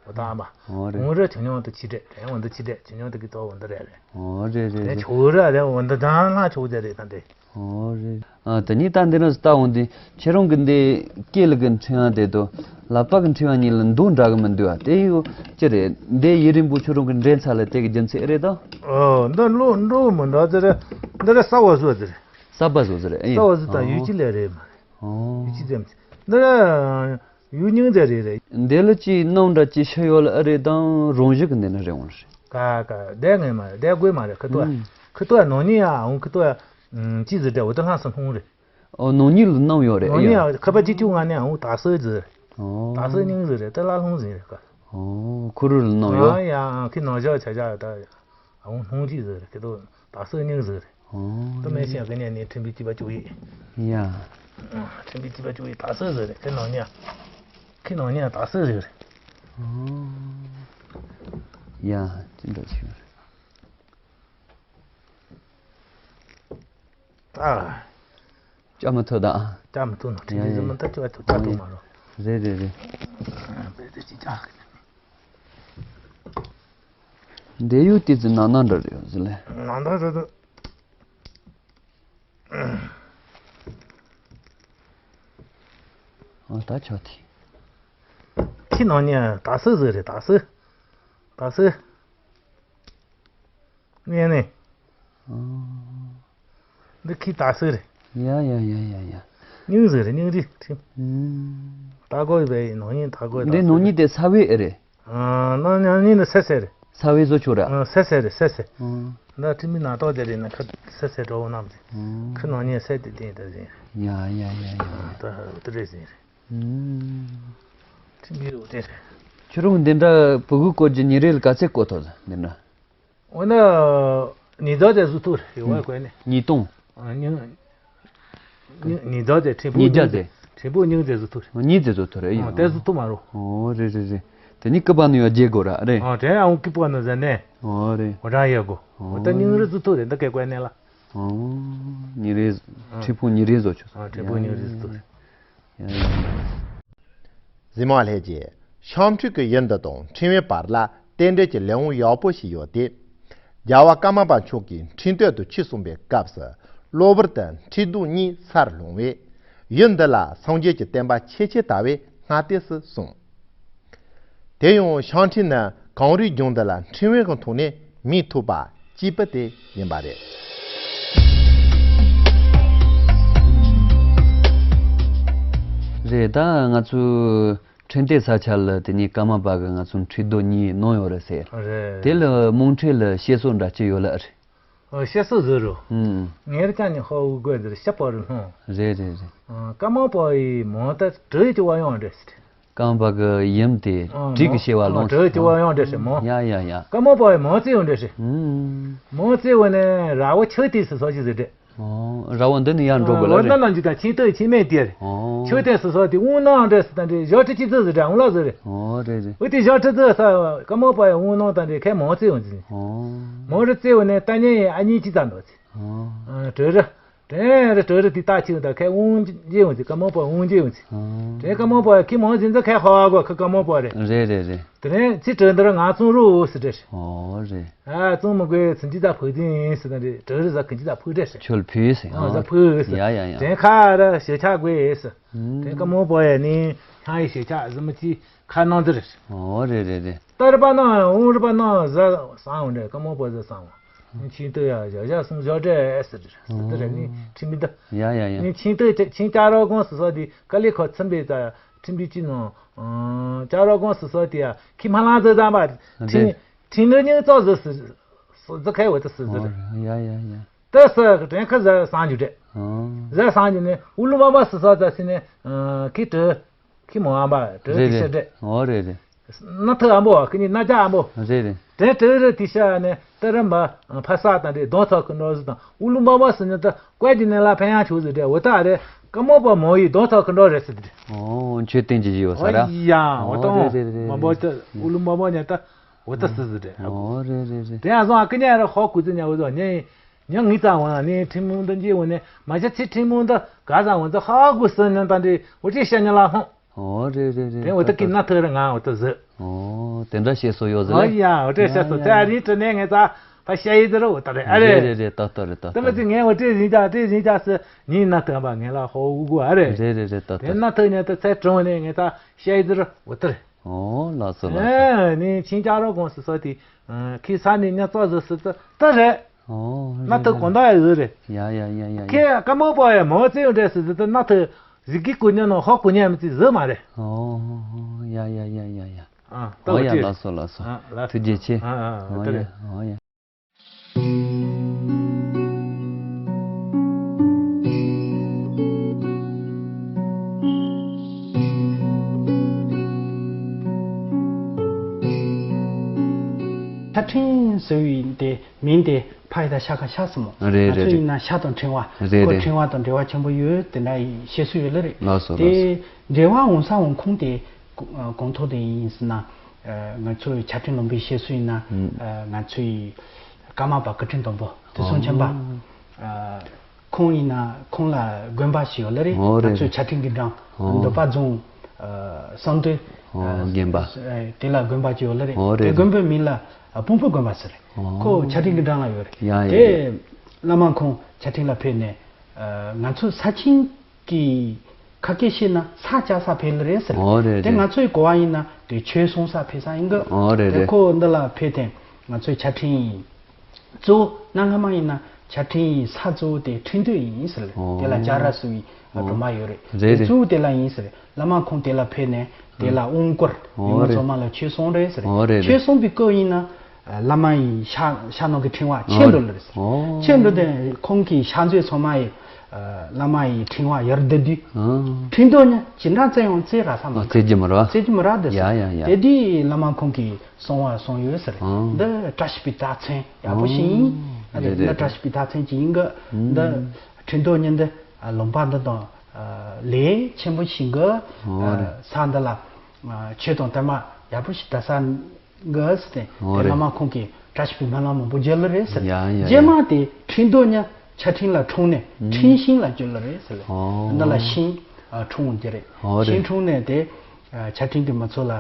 འོ་ད་ཨ་མ། ཨོ་རེད། འོ་རེད་ཆུ་ཉུང་དུ་ཆི་འདྲེ་རེད་འོ་འདི་ཆི་འདྲེ་ཆུ་ཉུང་དུ་གི་ཏོ་འོ་འདི་རེད་རེད། ཨོ་རེད་རེད་རེད། ཆུ་རེད་རེད་འོ་འདི་དང་ལྷ་ཆུ་རེད་རེད་ད་འདི། ཨོ་རེད། ཨ་དེ་ནས་ད་འདི་ནས་ལྟ་འོང་དུས་ཁྱེད་རང་གི་འདི་སྐེ་ལ་གི་འཕྲེང་བ་དེ་དང་ལག་པ་གི་འཕྲེང་བ་གཉིས་ལ་མདོག་འདྲ་གི་མི་འདུག་ཨ། དེ་ཡོད་ཅི་རེད། འདི་ཡིན་རིང་པོ་ཁྱོད་རང་གི་འདྲེན་ཚར་ལ་དེ་གི་རྒྱུ་མཚན་ཨེ་རེད་དོ། ཨོ་འདི་ལོ་འགྲོ་མི་འདུག་དེ་རེད། འདི་རེད་གསར་བ་བཟོ་དེ་རེད། གསར་པ་བཟོ་ཟེར་རེད་ཨེ། གསར་བ་བཟོ་དང་ཡུལ་གྱི་ལས་རེད་མ་རེད། ཨོ་ཡུལ་གྱི་རྫམ་འདི་རེད། ཡུལ་རྙིང་ཟེར་རེད་རེད། འདི་ལ་ཅི་སྣང་འདྲ་ཅི་ཤི་ཡོད་ལ་ཨ་རེད་དང་རང་བཞིན་གི་འདི་ནི་རེད་འོང་རེད། ཀ་ཀ་བསྡད་ངེས་མ་རེད་བསྡད་དགོས་མ་རེད་ཁི་ཏོ་ཨ། ཨུམ། ཁི་ཏོ་ཨ་ནང་ཉིད་ཨ་འོང་ཁི་ཏོ་ཨ། ཅི་ཟེར་དྲ་འོ་ཏི་ལྷང་སུ་ལྷུང་རེད། ཨོ་ནང་ཉིད་ལ་སྣང་ཡོད་རེད་ནང་ཨེ་ཡ། ཉིད་ཨ་ཁི་པ་ཅི་ཅུ་ང་ནས་ཨ་འོང་དག་སོ་ཟེར། ཨོ། དག་སོ་སྙིང་ཟེར་རེད་ཏི་ལ་ལྷུང་ཟིན་རེད་ཀ། ཨོ་ཁུ་རུ་ལ་སྣང་ཡོད། ཨ་ཡ་ཨ་ཁི་ནང་བཞག་ཆ་བཞག་ད་ཨ་འོང་ལྷུང་ཅི་ཟེར་རེད་ཁི་ཏོ་དག་སོ་སྙིང་ཟེར་རེད། ཨོ། ཏི་མེད་ཤེས་གི་ནས་ནས་ཁྲིམས་པའི་སྐྱིད་པ་ཅུ་ཡིན། ཡ། ཁྲིམས་པའི་སྐྱིད་པ་ཅུ་ཡིན་དག་སོ་ཟེར་རེད་ཁི་ནང་ཉིད་ཨ། ཁི་ནང་ཉིད་ཨ་དག་སོ་ཟེར་རེད། ཨོ། ཡ་ཅི་འདྲ་ཞིག་རེད། ཨ། ལྕགས་མ་ཐུག་དང་། ལྕགས་མ་ཐུག་ནོ་ཁྲིམས་ཡ་ཡ་ཟིན་མ་ཐག་ཅོག་ཐུག་ལྕགས་ཐུག་མ་རོ། རེད་རེད་རེད། བེ་དེ་ཅི་ལྕགས། འདི་ཡུལ་དེ་ཚོ་ནང་ན་འདྲ་རེད་ཟེར་ལེ། ནང་ན་རེད་དོ། ཨ་ད་ཆ་དེ། ཁྱི་ནང་ཉ་དག་སེ་ཟེར་རེད་དག་སེ། དག་སེ། ནས་ནས། ཨ། འདི་ཁྱི་དག་སེ་རེད། ཡ་ཡ་ཡ་ཡ་ཡ། སྙིང་ཟེར་རེད་སྙིང་རི་ཁྲིམས། ཨུམ། ལྟ་སྒོ་ཡི་བའི་ནང་ཉིན་ལྟ་སྒོ་ཡི་འདི་ནང་ཉིན་དེ་ས་བའི་ཨེ་རེད། ཨ་ནང་ཉིན་ནི་སེ་སེ་རེད། ས་བའི་བཟོ་ཆོག་ར། ཨ་སེ་སེ་རེད་སེ་སེ། ཨ། འདི་ཁྲིམས་མི་ན་ཏོག་དེ་རེད་ན་ཁ་སེ་སེ་འགྲོ་བོ་རྣམས་རེད། ཨ། ཁ་ནང་ཉིན་སེ་དེ་དེ་ད་ཟིན། ཡ་ཡ་ཡ་ཡ། ད་དེ་རེད་ཟིན་རེད། ཨུམ། ཁྲིམས་ཡོད་དེ་རེད། ཁྱོད་རང་འདི་འདྲ་བུ་གུ་སྐོར་གྱི་ཉིན་རེ་ལ་ག་ཚད་བསྐོར་ཐུབ་འདི་འདྲ། འོ་ན། ཉིས་ཟླ་དེ་བཟོ་ཐུབ་རེད་ཡོད་བ་གོ་ནས། ཉིས་སྟོང་། ཉིས་ཉིས་ཟླ་དེ་ཁྲིམས་ཕུག་ཉིས་བརྒྱ་ཉིན་དེ། ཁྲིམས་ཕུག་ཉིན་དེ་བཟོ་ཐུབ་རེད། ཉིན་དེ་བཟོ་ཐུབ་རེད་ཡོད། དེ་བཟོ་ཐུབ་མ་རོ། ཨོ་རེད་རེད་རེད། དེ་ནི་ཀི་པ་ནི་ཡོད་རྒྱལ་དགོས་ར་རེད། ཨ་དེ་ཨང་ཀི་པ་ནི་ཟེར་ནས། ཨོ་རེད། འོ་རང་ཡོད་དགོ། འོ་ད་ཉིན་རེ་བཟོ་ཐུབ་རེད་འདི་སྐད་གོ་ནས་ལ། ཨོ། ཉིན་རེ། ཁྲིམས་ཕུག་ཉིན་རེ་བཟོ་ཆོག་ཨ་ཁྲིམས་ཕུག་ཉིན་རེ་བཟོ་ཐུབ་རེད། ཡ་ཡ་ཡ། གཟིགས་མོ་ལྷས་ཀྱིས་ཤང་ཁྲིག་གི་ཡུལ་འདི་དང་ཁྲིམས་ཡུལ་བར་ལ་རྟེན་འབྲེལ་གྱི་ལས་འོང་ཡག་པོ་ཞིག་ཡོད་དེ། རྒྱལ་བ་ཀརྨ་པ་མཆོག་གིས་ཁྲིམས་སྟོད་དུ་ཆིབས་གསུངས་པའི་སྐབས་སུ་གློ་བུར་དུ་ཁྲི་གདུགས་གཉིས་སར་ལྷུང་བས། ཡུལ་འདི་ལ་སངས་རྒྱས་ཀྱི་བསྟན་པ་ཆེས་ཆེར་དར་བའི་སྔ་ལྟས་སུ་གསུངས། དེ་ཡང་ཤང་ཁྲིག་ནི་གངས་རིའི་ལྗོངས་འདི་ལ་ཕྲེང་བའི་ཐོག་ནས་མིང་ཐོབ་པ་སྐྱེས་བུ་དེ་ཡིན་པ་རེད། རེད་ད་ང་ཚོའི་ཁྲིམས་སྟེགས་ས་ཆ་ལ་དེ་ནས་ཀརྨ་པ་གི་ང་ཚོ་ཁྲི་གདུགས་གཉིས་གནང་ཡོད་རེད་ཟེར། རེད། དེ་ལ་རྨོངས་ཁྲིད་ལ་བཤད་སྲོལ་འདྲ་ཅིག་ཡོད་ལ་རེད། ཨ་བཤད་སྲོལ་ཟེར་རོ། ཨུམ། ངེར་ཀ་ནི་ཧོ་འུ་དགོས་ཟེར་ཤ་པ་རུ་ལྷུང་། རེད་རེད་རེད། ཨ་ཀརྨ་པ་ཡི་མོ་ད་བྲུ་ཅི་བ་ཡོང་རེད་ཟེར། ཀརྨ་པ་གི་ཡུམ་དེ་ཨ་བྲུ་གི་མོ་ཤེ་བ་ཨ་ལོངས་བྲུ་ཅི་བ་ཡོང་རེད་ཟེར་མོ། ཡ་ཡ་ཡ། ཀརྨ་པ་ཡི་མོ་ཙི་ཡོང་རེད་ཟེར། ཨུམ། མོ་ཙི་བ་ནི་ར་བ་ཆུ་དེ་སུ་སོ་ཅི་ཟེར་རེད། ཨོ། ར་བ་འདི་ནི་ཡར་འགྲོ་དགོས་ལ་རེད། འོ་ན་ན་འཇུ་དང་ཆིང་ཏོའི་ཆིང་མེད་དེ་རེད། ཨོ། ཆོས་སྟོན་སུ་སོགས་དེ་དབུང་གནང་འདྲ་སུ་དང་འདྲེ་ཞོ་ཁྲི་ཅི་ཙི་ཟི་འདྲ་འོང་ལ་ཟི་རེད། ཨོ་རེད་རེད། འུ་དེ་ཞོ་ཁྲི་ཙི་ས་ཀ་མོ་པ་ཡ་དབུང་གནང་དང་འདྲེ་ཁའི་མོ་ཙི་ཡོང་ཙི། ཨོ། མོ་རི་ཙི་བ་ནས་ལྟ་ཉན་ཡི་ཨ་ཉིན་ཅི་ཙམ་འདུག་ཙི། ཨོ། ཨ་གྲོས་རི། དྲན་རི་གྲོས་རི་དེ་ལྟ་ཆིང་དང་ཁའི་དབུང་རྗེ་ཡོང་ཙི་ཀ་མོ་པ་དབུང་རྗེ་ཡོང་ཙི། ཨོ། དྲན་ཀ་མོ་པ་ཁའི་མོ་ཙི་ཙི་ཁའི་ཧ་གོ་ཁ་ཀ་མོ་པ་རེད། རེད་རེད་རེད། དེ་རིང་ཚེ་གྲོལ་འདིར་ང་བཙོང་རོགས་ཟེར་འདྲ་ཞིག་ཨོ་རེད། ཨ་བཙོང་མི་དགོས་ཚིན་ཅི་ད་ཕུག་ཚིན་ཟེར་ད་འདྲ་གྲོལ་རི་ཟ་གིན་ཅི་ད་ཕུག་འདྲ་ཞིག་ཆོལ་ཕུག་ཟེར། ཨ་ཟ་ཕུག་ཟེར། ཡ་ཡ་ཡ། དེ་ཁ་ར་ཞེ་ཆགས་དགོས་ཟེར། དེ་ཀ་མོ་པོ་ཡ་ནི་ཁྱང་ཡི་ཞེ་ཆགས་ཟི་མི་ཅི་ཁ་ནང་འདིར། ཨོ་རེད་རེད་རེད། སྟར་པ་ན་འོང་རི་པ་ན་ཟ་སང་འོང་འདྲ་ཀ་མོ་པོ་ཟ་སང་འོང་། ཆིང་ཏོ་ཡ་ཞག་ཞག་སོང་ཞག་འདྲ་ཟེར་འདྲ་ཟེར་འདྲ་ནི་ཁྲིམས་མི་འདུག་ཡ་ཡ་ཡ། ནི་ཆིང་ཏོ་ཆིང་ཅ་རོ་གོང་སུ་སོ་དེ་ཀ་ལི་ཁོ་ཚིམ་པའི་ད། ཁྲིམས་པའི་སྤྱི་ནང་། ཨང་། ལྕགས་རོ་ཀོང་སུ་སོ་དེ་ཡ་ཁི་མ་ལང་ཙེ་ཙམ་པ། ཁྲིམས་ཁྲིམས་ལུགས་རྙིང་ཙོག་ཟི་སི་ཟི་ཁའི་འོ་ཏི་སི་ཟི་རེད། ཡ་ཡ་ཡ། ཏི་སི་དྲན་ཁ་ཟི་སང་རྒྱུ་རེད། ཨང་། ཟི་སང་རྒྱུ་ནི་ཨུ་ལུ་མ་མ་སི་སོ་ཙ་སི་ནི་ཁི་ཏི་ཁི་མོ་ཨམ་པ་དྲོད་ཀྱི་ཤ་རེད། འོ་རེད་རེད། སྣ་ཐུ་ཨམ་པོ་ཁི་ནི་སྣ་རྒྱ་ཨམ་པོ། རེད་རེད། དྲན་དྲོད་རེད་དེ་ཤ་ནི་ཏི་རམ་པ་ཕ་ས་དང་རེད་གདོང་ཐོག་གི་འགྲོ་ཟི་དང་ཨུ་ལུ་མ་མ་སི་ནི་ཏི་ཀོད་ཀྱི་ནི་ལ་ཕན་ཡང་ཆུ་ཟི་རེད་འོ་ཏ་རེད་ཀ་མོ་པ་མོ་ཡི་གདོང་ཐོག་གི་འགྲོ་རེད་སི་རེད། ཨོ་མཆོད་རྟེན་གྱི་ཡོད་ས་ར། ཨོ་ཡ་འོ་ཏོ་རེད་རེད་རེད། མ་མོ་ཏི་ཨུ་ལུ་མ་མོ་ཉ་ཏི་འོ་ཏི་སི་ཟི་རེད། ཨོ་རེད་རེད་རེད། དེ་ཡང་སོང་ཨ་ཀི་ཉ་ར་ཧོ་ཀུ་ཙི་ཉ་འོ་ཏོ་ཉ་ཉ་ངི་ཙ་བ་ནི་ཁྲིམས་མུན་དུ་འཇིག་འོ་ནི་མ་ཇ་ཚི་ཁྲིམས་མུན་དུ་ག་ས་འོ་ཏི་ཧ་གུ་སི་ནི་ཏ་འདི་འོ་ཅི་ཤ་ཉ་ལ་ཧོ། ཨོ་རེད་རེད་རེད། དེ་འོ་ཏི་ཀི་ན་ཐུ་ར་ང་འོ་ཏི་ཟི། ཨོ་དེ་འདྲ་བཤད་སྲོལ་ཡོད་ཟེར་ཨོ་ལེ། ཡ་འོ་ཏི་བཤད་སྲོལ་ཨོ་ཡ། དེ་ཨ་རི་ཏི་ནས་ངས་ཙ་ཕ་ཤ་ཡི་ཟི་ར་འོ་ཏི་རེད་ཨ་རེད། རེད་རེད་རེད་ཏོ་ཏོ་རེད་ཏོ་ཏི་མ་ཏོ་ཅི་རེད། ངས་འོ་ཏི་ཟིན་ཅག་ཏི་ཟིན་ཅག་སི་ཉིན་ན་ཐུ་བ་ངས་ལ་ཧོ་འུ་གུ་ཨ་རེད། རེད་རེད་རེད་ཏོ་ཏོ། དེ་ན་ཐུ་ཉ་ཏི་ཚེ་གྲོང་ནས་ངས་ཙ་ཤ་ཡི་ཟི་ར་འོ་ཏི་རེད། ཨོ་ལགས་སོ་ལགས་སོ། ཨེ་ནི་ཆིང་ཅ་རོ་གོང་སི་སོ་ཏི་ཁི་ས་ནི་ཉ་ཙོ་ཟི་སི་ཏི་ཏི་རེད། ཨོ་ན་ཏི་གོང་ད་ཡ་ཟི་རེད། ཡ་ཡ་ཡ་ཡ་ཡ། ཁེ་ཀ་མོ་པོ་ཡ་མོ་ཙི་ཡོང་འདྲེ་སི་ཟི་ཏི་ན་ཏི། གཟིག་གི་ཀུ་ཉོ་ནོ་ཧོ་ཀུ་ཉོ་མི་ཙི་ཟི་མ་རེད། ཨོ་ཡ་ཡ་ཡ་ཡ་ཡ། ཨ་ཏོ་ཨོ་ཡ་ཅི། ལགས་སོ་ལགས་སོ། ཨ་ལགས་སོ། ཐུགས་རྗེ་ཆེ། ཨ་ཨ་ཨོ་ཏི་ཡ་རེད། ཨོ་ཡ། ཆ་འཕྲིན་ཟེར་བའི་དེ་མིང་དེ་ཕ་ཡི་ད་ཤ་ཁ་ཤ་སི་མོ། རེད་ང་ཚོ་རེད་རེད། ཡིན་ན་ཤ་དང་ཕྲེང་བ། རེད་ཁོ་རེད། ཕྲེང་བ་དང་འབྲེལ་བ་ཆེན་པོ་ཡོད་དེ་འདྲ་ཡི་བཤད་སྲོལ་ཡོད་ལ་རེད། ལགས་སོ་དེ་ལགས་སོ། འབྲེལ་བ་འོང་ས་འོང་ཁུངས་དེ་གོ- ཨ་གོང་ཐོག་དེ་ཡིན་ཟེར་ན། ཨ་ང་ཚོའི་ཆ་འཕྲིན་ལུང་པའི་བཤད་སྲོལ་ཡིན་ན། ཨུམ། ཨ་ང་ཚོའི་ཀརྨ་པ་སྐུ་ཕྲེང་དང་པོ་དུས་གསུམ་ཨོ། མཁྱེན་པ། ཨ་ཁོང་ཡིན་ན་ཁོང་ལ་དགོན་པ་ཞིག་ཡོད་ལ་རེད། ཨོ་རེད་ང་ཚོའི་རེད། ཆ་འཕྲིན་གྱི་འགྲམ་ཨོ། འདོད་པ་རྫོང་ཨ་བསམ་གྲུབ་ཨོ། ཨ་དགོན་པ། ཨ་དེ་ལ་དགོན་པ་ཅིག་ཡོད་ལ་རེད། ཨོ་རེད་དེ་དགོན་རེད། པའི་མིང་ལ་ཨ་སྤུངས་པའི་དགོན་པ་ཟེར་རེད། ཨོ། ཁོ་ཆ་འཕྲིན་གྱི་འགྲམ་ལ་ཡོད་རེད། ཡ་ཡ་དེ་ཡ། བླ་མ་ཁོང་ཆ་འཕྲིན་ལ་ཕེབས་ནས་ཨ་ང་ཚོ་ས་ཆེན་གྱི་ཁ་སྐད་བཤད་ན་ས་བཅད་ས་ཕེབས་ལ་རེད་ཟེར། ཨོ་རེད་དེ་རེད། ང་ཚོའི་གོ་བ་ཡིན་ན་དེ་ཆོས་གསུང་ས་ཕེབས་ས་ཡིན་གི། ཨོ་རེད་དེ་རེད། ཁོ་འདི་ལ་ཕེབས་ཏེ་ང་ཚོའི་ཆ་འཕྲིན་གཙོ་བོ་གནའ་སྔ་མ་ཡིན་ན་ཆ་འཕྲིན་ས་གཙོ་བོ་དེ་ཁྲིན་ཏུའུ་ཡིན་ཟེར། ཨོ། དེ་ལ་ཇ་ར་ཟེར་བའི་ཨོ། སྒྲོལ་མ་ཡོད་རེད། རེད་དེ་རེད། གཙོ་བོ་དེ་ལ་ཡིན་ཟེར། བླ་མ་ཁོང་དེ་ལ་ཕེབས་ནས་དེ་ལ་དབང་བསྐུར། ཨོ་ཡུལ་མི་རེད། ཚང་མ་ལ་ཆོས་གསུང་རེད་ཟེར། ཨོ་རེད་ཆོས་རེད། གསུང་པའི་སྐབས་ཡིན་ན་བླ་མ་ཡི་ཕྱག་ཕྱག་ནང་གི་ཕྲེང་བ་ཆད་ཨོ་འགྲོ་ལ་རེད་ཟེར། ཨོ། ཆད་འགྲོ་དེ་ཁོང་གི་ཕྱག་མཛོད་ཚང་མ་ཡི་བླ་མ་ཡི་ཕྲེང་བ་ཡར་བསྡུ་དུས། ཨོ། ཁྲིན་ཏུའུ་ཉ་ཅི་འདྲ་བཙལ་ཡང་བཙལ་ར་ས་མ། བཙལ་རྒྱུ་མ་རེད་བ། བཙལ་རྒྱུ་མ་རེད་དེ་ཟེར། ཡ་ཡ་ཡ། དེ་དུས་བླ་མ་ཁོང་གིས་གསང་བ་གསུངས་ཡོད་ཟེར། ཨང་། འདི་བཀྲ་ཤིས་པའི་རྟགས་མཚན་ཡག་པོ་ཞིག་ཡིན། ཨང་། ཨ་ནི་རེད་འདི་རེད་བཀྲ་ཤིས་པའི་རྟགས་མཚན་ཅིག་ཡིན་གི། ཨང་། འདི་ཁྲིན་ཏུའུ་ཉིན་འདི་ལུང་པ་འདི་དང་ལས་ཆེན་པོ་ཞིག་གི། ཨང་། རེད། ས་འདི་ལ་ཆོས་དང་དར་དམར་ཡག་པོ་ཞིག་དར་ས་གི་ཟེར་ཏེ། ཨང་། དེ་རེད། བླ་མ་ཁོང་གིས་བཀྲ་ཤིས་པའི་སྨོན་ལམ་མང་པོ་བརྒྱབ་ལེ་རེད་ཟེར། ཡ་ཡ་ཡ། རྗེས་མ་དེ་ཁྲིན་ཏུའུ་ཉིན་ཆ་འཕྲིན་ལ་འཁྲུངས་ནས་ཨང་། ཁྲིན་ཤིང་ལ་གྱུར་ལེ་རེད་ཟེར་ལེ། ཨང་། འདི་ལ་ཤིང་འཁྲུངས་ཀྱི་རེད། ཨང་། རེད། ཤིང་འཁྲུངས་ནས་དེ་ཆ་འཕྲིན་གྱི་མི་ཚོགས་ལ་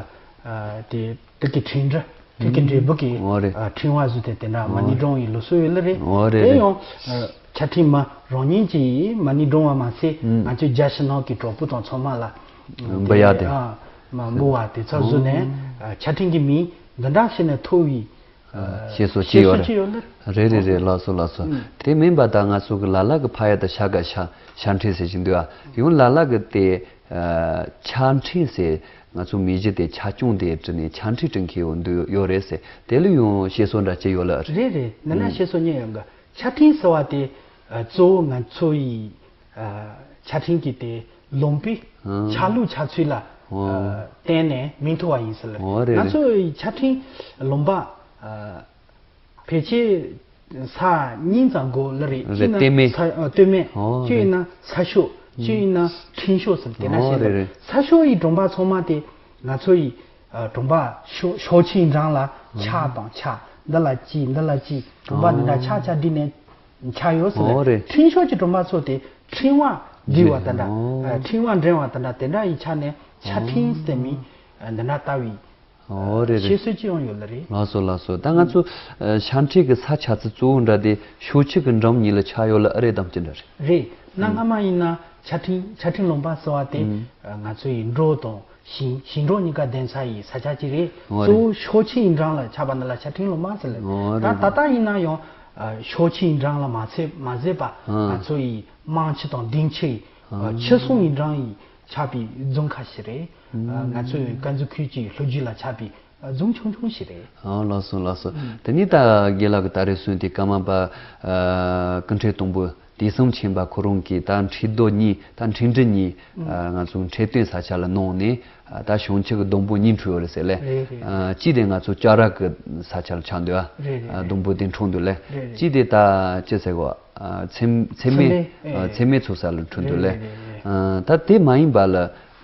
དེ། དེ་གི་འཕྲིན་སྒྲ། དེ་གི་འབྲས་བུ་གི་ཨོ་རེད། ཨ་ཕྲེང་བ་བཟོས་ཏེ་དེ་འདྲ་མ་ཎི་ཨོ་རེད། བགྲང་བའི་ལུགས་སྲོལ་ཡོད་ལེ་རེད། ཨོ་རེད་དེ་རེད། ཡང་ཨ་ཆ་འཕྲིན་མ་རང་ཉིད་ཀྱིས་མ་ཎི་བགྲང་བ་མ་ཟད། ཨུམ། ང་ཚོའི་རྒྱལ་ཕྱི་ནང་གི་གྲོགས་པོ་དང་ཚང་མ་ལ་འབུལ་ཡ་དེ། ཨ་མ་འབུལ་བ་དེ་ཚོ་བཟོས་ནས། ཨོ། ཨ་ཆ་འཕྲིན་གྱི་མིང་འདི་འདྲ་བྱས་ནས་ཐོབ་པའི་ཨ་བཤད་སྲོལ་ཅིག་ཡོད་རེད། བཤད་སྲོལ་ཅིག་ཡོད་ལེ། རེད་རེད་རེད། ལགས་སོ་ལགས་སོ། ཨུམ། དེ་མིན་པ་ད་ང་ཚོ་གི་ལ་ལ་གི་ཕ་ཡ་ད་ཤ་ག་ཤ་ཤ་འཕྲིན་ཟེར་བཞིན་འདུག་ཨ། ཡང་ལ་ལ་གི་དེ། ཨ་ཆ་འཕྲིན་ཟེར། ང་ཚོ་མི་གཞི་དེ་ཆ་སྐྱོང་དེ་བྲིས་ནས་ཆ་འཕྲིན་བྲིས་མཁན་ཡོད་འདུག་ཡོད་རེད་ཟེར། དེ་ལ་ཡང་བཤད་སྲོལ་འདྲ་ཅིག་ཡོད་ལ། རེད་རེད། འདི་ན་ཨང་། བཤད་སྲོལ་གཉིས་ཡོད་གི། ཆ་འཕྲིན་ཟེར་བ་དེ་ཨ་གཙོ་བོ་ང་ཚོ་ཡི་ཨ་ཆ་འཕྲིན་གྱི་དེ་ལུང་པའི་ཨང་། ཆ་ལུགས་ཆ་ཚུལ་ལ་ཨང་། ཨ་བརྟེན་ནས་མིང་ཐོབ་པ་ཡིན་ཟེར་ལ། ཨོ་རེད་ང་རེད། ཚོ་ཡི་ཆ་འཕྲིན་ལུང་པ་ཨ་ཕལ་ཆེར་ ས་གཉིས་ཙམ་དགོས་ལ་རེད། རེད། གཅིག་ན་སྟོད་སྨད། ས་ཨ་སྟོད་སྨད། ཨོ་གཅིག་ཡིན་ན་ས་ཤོད། གཅིག་ཡིན་ན་ཕྲེང་ཤོད་ཟེར་དེ་འདྲ་ཨོ་བཤད་རེད་པ། རེད། ས་ཤོད་ཡི་གྲོང་པ་ཚང་མ་དེ་ང་ཚོ་ཡི་ཨ་གྲོང་པ་ཤོ་ཤོག་ཆེན་འགྲམ་ལ་ཆག་དང་ཆག་འདི་ལ་གཅིག་འདི་ལ་གཅིག་གྲོང་པ་འདི་འདྲ་ཆག་ཆག་བསྒྲིགས་ནས་ཆག་ཡོད་ཟེར་ཨོ་ལེ། རེད། ཕྲེང་ཤོད་ཀྱི་གྲོང་པ་ཚོ་དེ་ཕྲེང་བ་བསྒྲིགས་པ་དེ་འདྲ། ཨོ། ཨ་ཕྲེང་བ་འགྲེང་བ་དེ་འདྲ་དེ་འདྲ་ཡི་ཆ་ནས་ཆ་ཕྲེང་ཟེར་མི་འདི་འདྲ་ལྟ་བུའི་ཨོ་རེད་རེད། བཤད་སྲོལ་ཅིག་ཡང་ཡོད་ལ་རེད། ལགས་སོ་ལགས་སོ། ད་ང་ཚོ་ཨ་ཤར་འཕྲིན་གྱི་ས་ཆ་ཚིག་གཙོ་བོ་འདྲ་དེ་ཤོག་ཆུ་གི་འགྲམ་གཉིས་ལ་ཆགས་ཡོད་ལ་ཨ་རེད་དམ་ཅི་འདྲ་རེད། རེད། གནའ་སྔ་མ་ཡིན་ན་ཆར་འཕྲིན་ཆར་འཕྲིན་ལུང་པ་ཟེར་བ་དེ་ཨ་ང་ཚོ་ཡི་འབྲོག་དང་ཞིང་ཞིང་འབྲོག་གཉིས་ཀ་ལྡན་ས་ཡི་ས་ཆ་ཅིག་རེད། ཨོ་རེད། གཙོ་བོ་ཤོག་ཆུ་ཡི་འགྲམ་ལ་ཆགས་པ་འདི་ལ་ཆར་འཕྲིན་ལུང་པ་ཟེར་ལ། ཨོ་རེད། ད་ད་ལྟ་ཡིན་ན་ཡང་ཨ་ཤོག་ཆུ་ཡི་འགྲམ་ལ་མ་ཚད་མ་ཟད་པ་ཨ་ང་ཚོ་ཡི་དམངས་ཆུ་དང་སྡིངས་ཆུ་ཡི་ཨ་ཨ་ཆུ་སྲུང་ཡི་འགྲམ་ཡི་ཆགས་པའི་རྫོང་ཁག་ཞིག་རེད། ཨ་ང་ཚོའི་ཀན་ཛུ་ཁུལ་གྱི་ལྷོ་རྒྱུད་ལ་ཆགས་པའི་རྫོང་ཆུང་ཆུང་ཞིག་རེད། ཨ་ལགས་སོ་ལགས་སོ། དེ་ནས་ད་རྒན་ལགས་ཀྱིས་ད་རེས་གསུངས་དེ་ཀརྨ་པ་ཨ་ཀུན་ཁྲེལ་སྟོང་པོ་དུས་གསུམ་མཁྱེན་པ་ཁོ་རང་གིས་ད་འཕྲུལ་རྡོ་གཉིས་ད་འཕྲུལ་འབྲི་གཉིས་ཨ་ང་ཚོ་འཕྲོད་བསྟེན་ས་ཆ་ལ་གནང་ནས་ཨ་ད་བྱང་ཆུབ་ཀྱི་སྡོང་པོ་གཉིས་འཕྲོད་ཡོད་རེད་ཟེར་ལེ། རེད་རེད། ཨ་གཅིག་དེ་ང་ཚོ་ལྕགས་ར་གི་ས་ཆ་ལ་ཆགས་འདུག་ཨ། རེད་རེད། ཨ་སྡོང་པོ་དེ་འཕྲོད་འདུག་ལེ། རེད་རེད། གཅིག་དེ་ད་ཅི་ཟེར་གོ་ཨ་ཚེ་ཚེ་སྨད། ཚེ་སྨད། ཨ་ཚེ་སྨད་ཚོ་ས་ལ་འཕྲོད་འདུག་ལེ། རེད་རེད་རེད། ཨ་ད་དེ་མ་ཡིན་པ་ལ་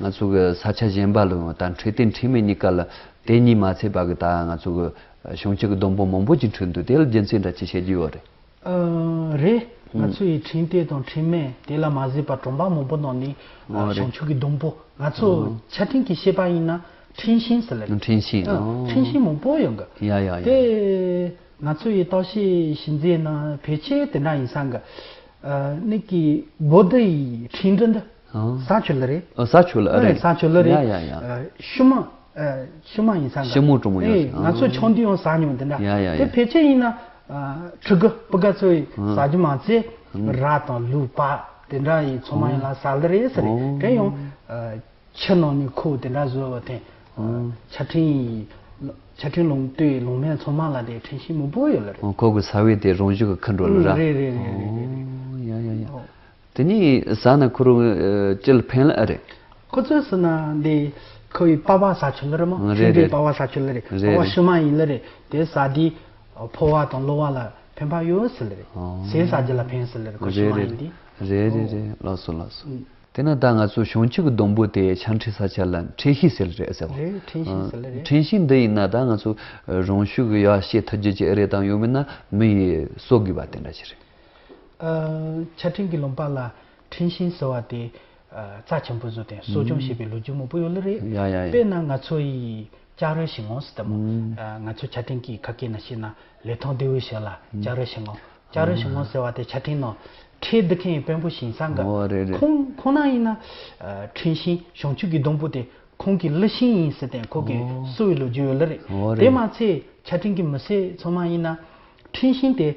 ང་ཚོ་གི་ས་ཆ་གཞན་པ་ལ་ཡང་ད་འཕྲོད་བསྟེན་འཕྲུལ་མེད་གཉིས་ཀ་ལ་དེ་གཉིས་མ་ཚད་པ་གི་ད་ང་ཚོ་གི་བྱང་ཆུབ་ཀྱི་སྡོང་པོ་མང་པོ་ཅིག་འཕྲོད་འདུག་དེ་ལ་རྒྱུ་མཚན་འདྲ་ཅིག་བཤད་རྒྱུ་ཡོད་རེད། ཨ་རེད། ང་ཚོ་ཡི་འཕྲོད་བསྟེན་དང་འཕྲུལ་མེད་དེ་ལ་མ་ཟད་པ་གྲོང་པ་མང་པོ་ནང་ནས་ཨ་ཨོ་རེད། བྱང་ཆུབ་ཀྱི་སྡོང་པོ་ང་ཚོ་ཨོ་ཆ་འཕྲིན་གྱི་བཤད་པ་ཡིན་ན་འཕྲིན་ཤིང་ཟེར་ལ་རེད། འཕྲིན་ཤིང་ཨ་ཨོ་འཕྲིན་ཤིང་མང་པོ་ཡོང་གི་ཡ་ཡ་ཡ། དེ་ང་ཚོ་ཡི་བརྟག་དཔྱད་ཞིབ་འཇུག་ན་ཕལ་ཆེར་དེ་འདྲ་ཡིན་ས་གི་ཨ་ནི་གི་བོད་ཡི་འཕྲིན་སྒྲིག་འདི་ཨ་ཟ་ཆོག་ལ་རེད། ཨ་ཟ་ཆོག་ལ་ཨ་རེད། ཟ་ཆོག་ལ་རེད། ཡ་ཡ་ཡ། ཨ་ཤུ་མ་ཨ་ཤུ་མ་ཡིན་ས་གི་ཤུ་མོ་གྲོ་མོ་ཡོད་ཨེ་ང་ཚོ་ཨ་ཆུང་དུས་ཡང་ཟ་མྱོང་དེ་འདྲ། ཡ་ཡ་དེ་ཡ། ཕལ་ཆེར་ཡིན་ན་ཨ་ཕྲུ་གུ་སྤུ་ག་ཚོ་ཡི་ཨ་ཟ་རྒྱུ་མ་ཚད་ཨ་ར་དང་ལུག་པགས་དེ་འདྲ་ཡི་ཚང་མ་ཡིན་ལ་ཟ་ལ་རེད་ཟེར་རེད། ཨོ་དེ་ཡང་ཨ་ཆུ་ནང་ནས་ཁོ་དེ་འདྲ་བཟོ་བ་དེ། ཨོ། ཆ་འཕྲིན་ཡིན། ཆ་འཕྲིན་ལུང་སྟོད་ལུང་སྨད་ཚང་མ་ལ་དེ་འཕྲིན་ཤིང་མང་པོ་ཡོད་ལ་རེད། ཨོ་ཁོ་གི་ས་བོན་དེ་རང་བཞིན་གྱི་ཁུ་འགྲོ་ལ་ར། རེད་རེད་རེད་རེད་རེད། ཨོ་ཡ་ཡ་ཡ། ཨོ། དེ་ནས་ཟ་ན་ཁོ་རང་ཨ་ཅི་ལ་ཕན་ལ་ཨ་རེད། ཁོ་ཚོས་ཟ་ན་འདི་ཁོ་ཡི་པགས་པ་ཟ་ཆོག་ལ་རེད་མོ། རེད་འཕྲིན་འབྲས་རེད། པགས་པ་ཟ་ཆོག་ལ་རེད། རེད་པགས་པ་རེད། ཤུ་མ་ཡིན་ལ་རེད། དེ་ཟ་དུས་ཕོ་བ་དང་གློ་བ་ལ་ཕན་པ་ཡོད་ཟེར་ལ་རེད། ཨོ། ཟས་ཟ་རྒྱུ་ལ་ཕན་ཟེར་ལ་རེད་ཁོ་ཤུ་མ་ཡིན་དུས། རེད་རེད་རེད། ལགས་སོ་ལགས་སོ། ཨོ། དེ་ན་ད་ང་ཚོ་བྱང་ཆུབ་ཀྱི་སྡོང་པོ་དེ་ཆ་འཕྲིན་ས་ཆ་ལ་འཕྲིན་ཤིང་ཟེར་ལ་རེད་ཟེར་བ། རེད་འཕྲིན་ཤིང་ཨ་ཟེར་ལ་རེད། འཕྲིན་ཤིང་འདི་ཡིན་ན་ད་ང་ཚོ་རང་ཤུགས་ཀྱིས་ཡར་བཤད་ཐུབ་རྒྱུ་ཅིག་ཨེ་རེད་དམ་ཡང་མིན་ན་མི་ཡིས་གསོ་དགོས་པ་དེ་འདྲ་ཞིག་རེད། ཨ་ཆ་འཕྲིན་གྱི་ལུང་པ་ལ་འཕྲིན་ཤིང་ཟེར་བ་དེ་ཨ་རྩ་ཆེན་པོ་བཟོ་སྟེ་གསོ་སྐྱོང་བྱེད་པའི་ལོ་རྒྱུས་མང་པོ་ཡོད་ལ་རེད། ཡ་ཡ་ཡ། དཔེར་ན་ང་ཚོ་ཡི་ལྕགས་རི་ཞིང་ངོ་ཟེར་དེ་མོ། ཨ་ང་ཚོ་ཆ་འཕྲིན་གྱི་ཁ་སྐད་ནང་བཤད་ན་ལི་ཐང་རྡེའུ་ཞིག་ལ་ལྕགས་རི་ཞིང་ངོ། ལྕགས་རི་ཞིང་ངོ་ཟེར་བ་དེ་ཆ་འཕྲིན་ནང་ཁྲལ་བསྡུ་མཁན་དཔོན་པོ་ཞིག་ཡིན་ས་གི། ཨོ་རེད་རེད། ཁོང་ཁོང་ན་ཡིན་ན་ཨ་འཕྲིན་ཤིང་བྱང་ཆུབ་ཀྱི་སྡོང་པོ་དེ་ཁོང་གི་གླུ་ཤིང་ཡིན་ཟེར་ཏེ་ཁོ་གི་ཨོ་གསོ་བའི་ལོ་རྒྱུས་ཡོད་ལ་རེད། ཨོ་རེད། དེ་མ་ཚད་ཆ་འཕྲིན་གྱི་མི་སེར་ཚང་མ་ཡིན་ན་འཕྲིན་ཤིང་དེ་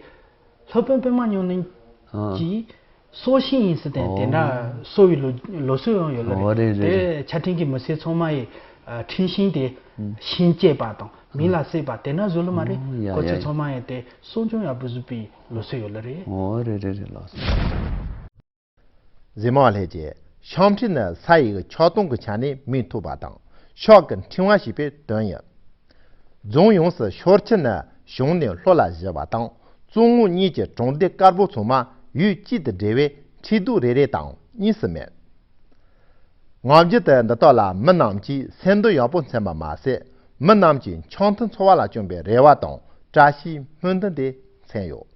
སློབ་དཔོན་པད་མ་ཉམས་ལེན་ཨ་གྱིས་གསོ་ཤིང་ཡིན་ཟེར་ཏེ་དེ་འདྲ་ཨོ་གསོ་བའི་ལོ་ལོ་སྲོལ་ཡང་ཡོད་ལ་ཨོ་རེད། རེད་རེད་རེད། དེ་ཆ་འཕྲིན་གྱི་མི་སེར་ཚང་མ་ཡི་ཨ་འཕྲིན་ཤིང་དེ་ཨ་ཤིང་བཅད་པ་དང་མི་ལ་བསྲེགས་པ་དེ་འདྲ་བཟོ་ལ་མ་རེད། ཨོ་ཡ་ཁོ་ཚོ་ཡ་ཚང་མ་ཡི་དེ་གསོ་སྐྱོང་ཡག་པོ་བཟོ་བའི་ལོ་སྲོལ་ཡོད་ལ་རེད། ཨོ་རེད་རེད་རེད། ལགས་སོ། གཟིགས་མོ་བ་ལྷན་རྒྱས། ཤར་འཕྲིན་ནི་ས་ཡི་ཆགས་སྡང་གི་ཆ་ནས་མིང་ཐོགས་པ་དང་ཕྱོགས་ཀྱི་འཕྲེང་བ་ཞེས་པའི་དོན་ཡིན། རྫོང་ཡོངས་སུ་ཤར་ཕྱོགས་ནས་བྱང་ནས་ལྷོ་ལ་བཞུར་བ་དང་གཙང་ངོགས་གཉིས་ཀྱི་གྲོང་སྡེ་དཀར་པོ་ཚང་མ་ཡུལ་གཅིག་ཏུ་འབྲེལ་བའི་འཕྲུལ་རྡོ་རེ་རེ་དང་གཉིས་སུ་མེད། ངག་རྒྱུན་དུ་འདི་དག་ལ་མི་རྣམས་ཀྱིས་སེམས་འདུན་ཡག་པོ་མཚོན་པ་མ་ཟད་མི་རྣམས་ཀྱིས་འཆམ་མཐུན་འཚོ་བ་ལ་བཅངས་པའི་རེ་བ་དང་བཀྲ་ཤིས་སྨོན་འདུན་དེ་མཚོན་ཡོད།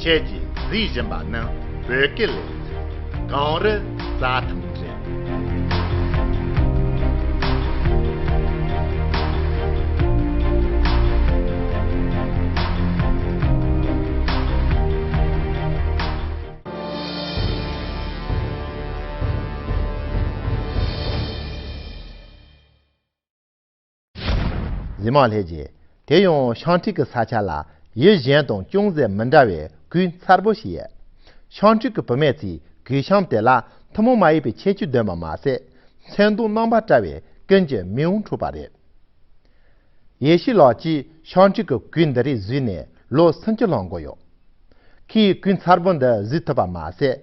ཁྱེད་ཀྱིས་གཟིགས་བཞིན་པ་ནི་བོད་སྐད་ལས་ཚན་གངས་རི་རྩྭ་ཐང་རེད། གཟིགས་མོ་བ་ལྷན་རྒྱས། དེ་ཡང་ཤར་འཕྲིན་གྱི་ས་ཆ་ལ་ཡུལ་གཞན་དང་ཅུང་ཟད་མི་འདྲ་བའི་གོས་མཚར་པོ་ཞིག་ཡོད། ཤར་འཕྲིན་གྱི་བུད་མེད་ཚོས་གོས་ཤམ་དེ་ལ་ཐུན་མོང་མ་ཡིན་པའི་ཁྱད་ཆོས་ལྡན་པ་མ་ཟད་ མཚན་དུང་རྣམ་པར་བཀྲ་བའི་ཀུན་གྱི་མིག་དབང་འཕྲོག་པ་རེད། ཡེ་ཤེས་ལགས་ཀྱིས་ཤང་ཁྲིད་ཀྱི་གོས་འདི་རིགས་བཟོས་ནས་ལོ་སུམ་ཅུ་ལྷག་འགོར་ཡོད། ཁོས་གོས་མཚར་པོ་འདི་བཟོས་ཐུབ་པ་མ་ཟད།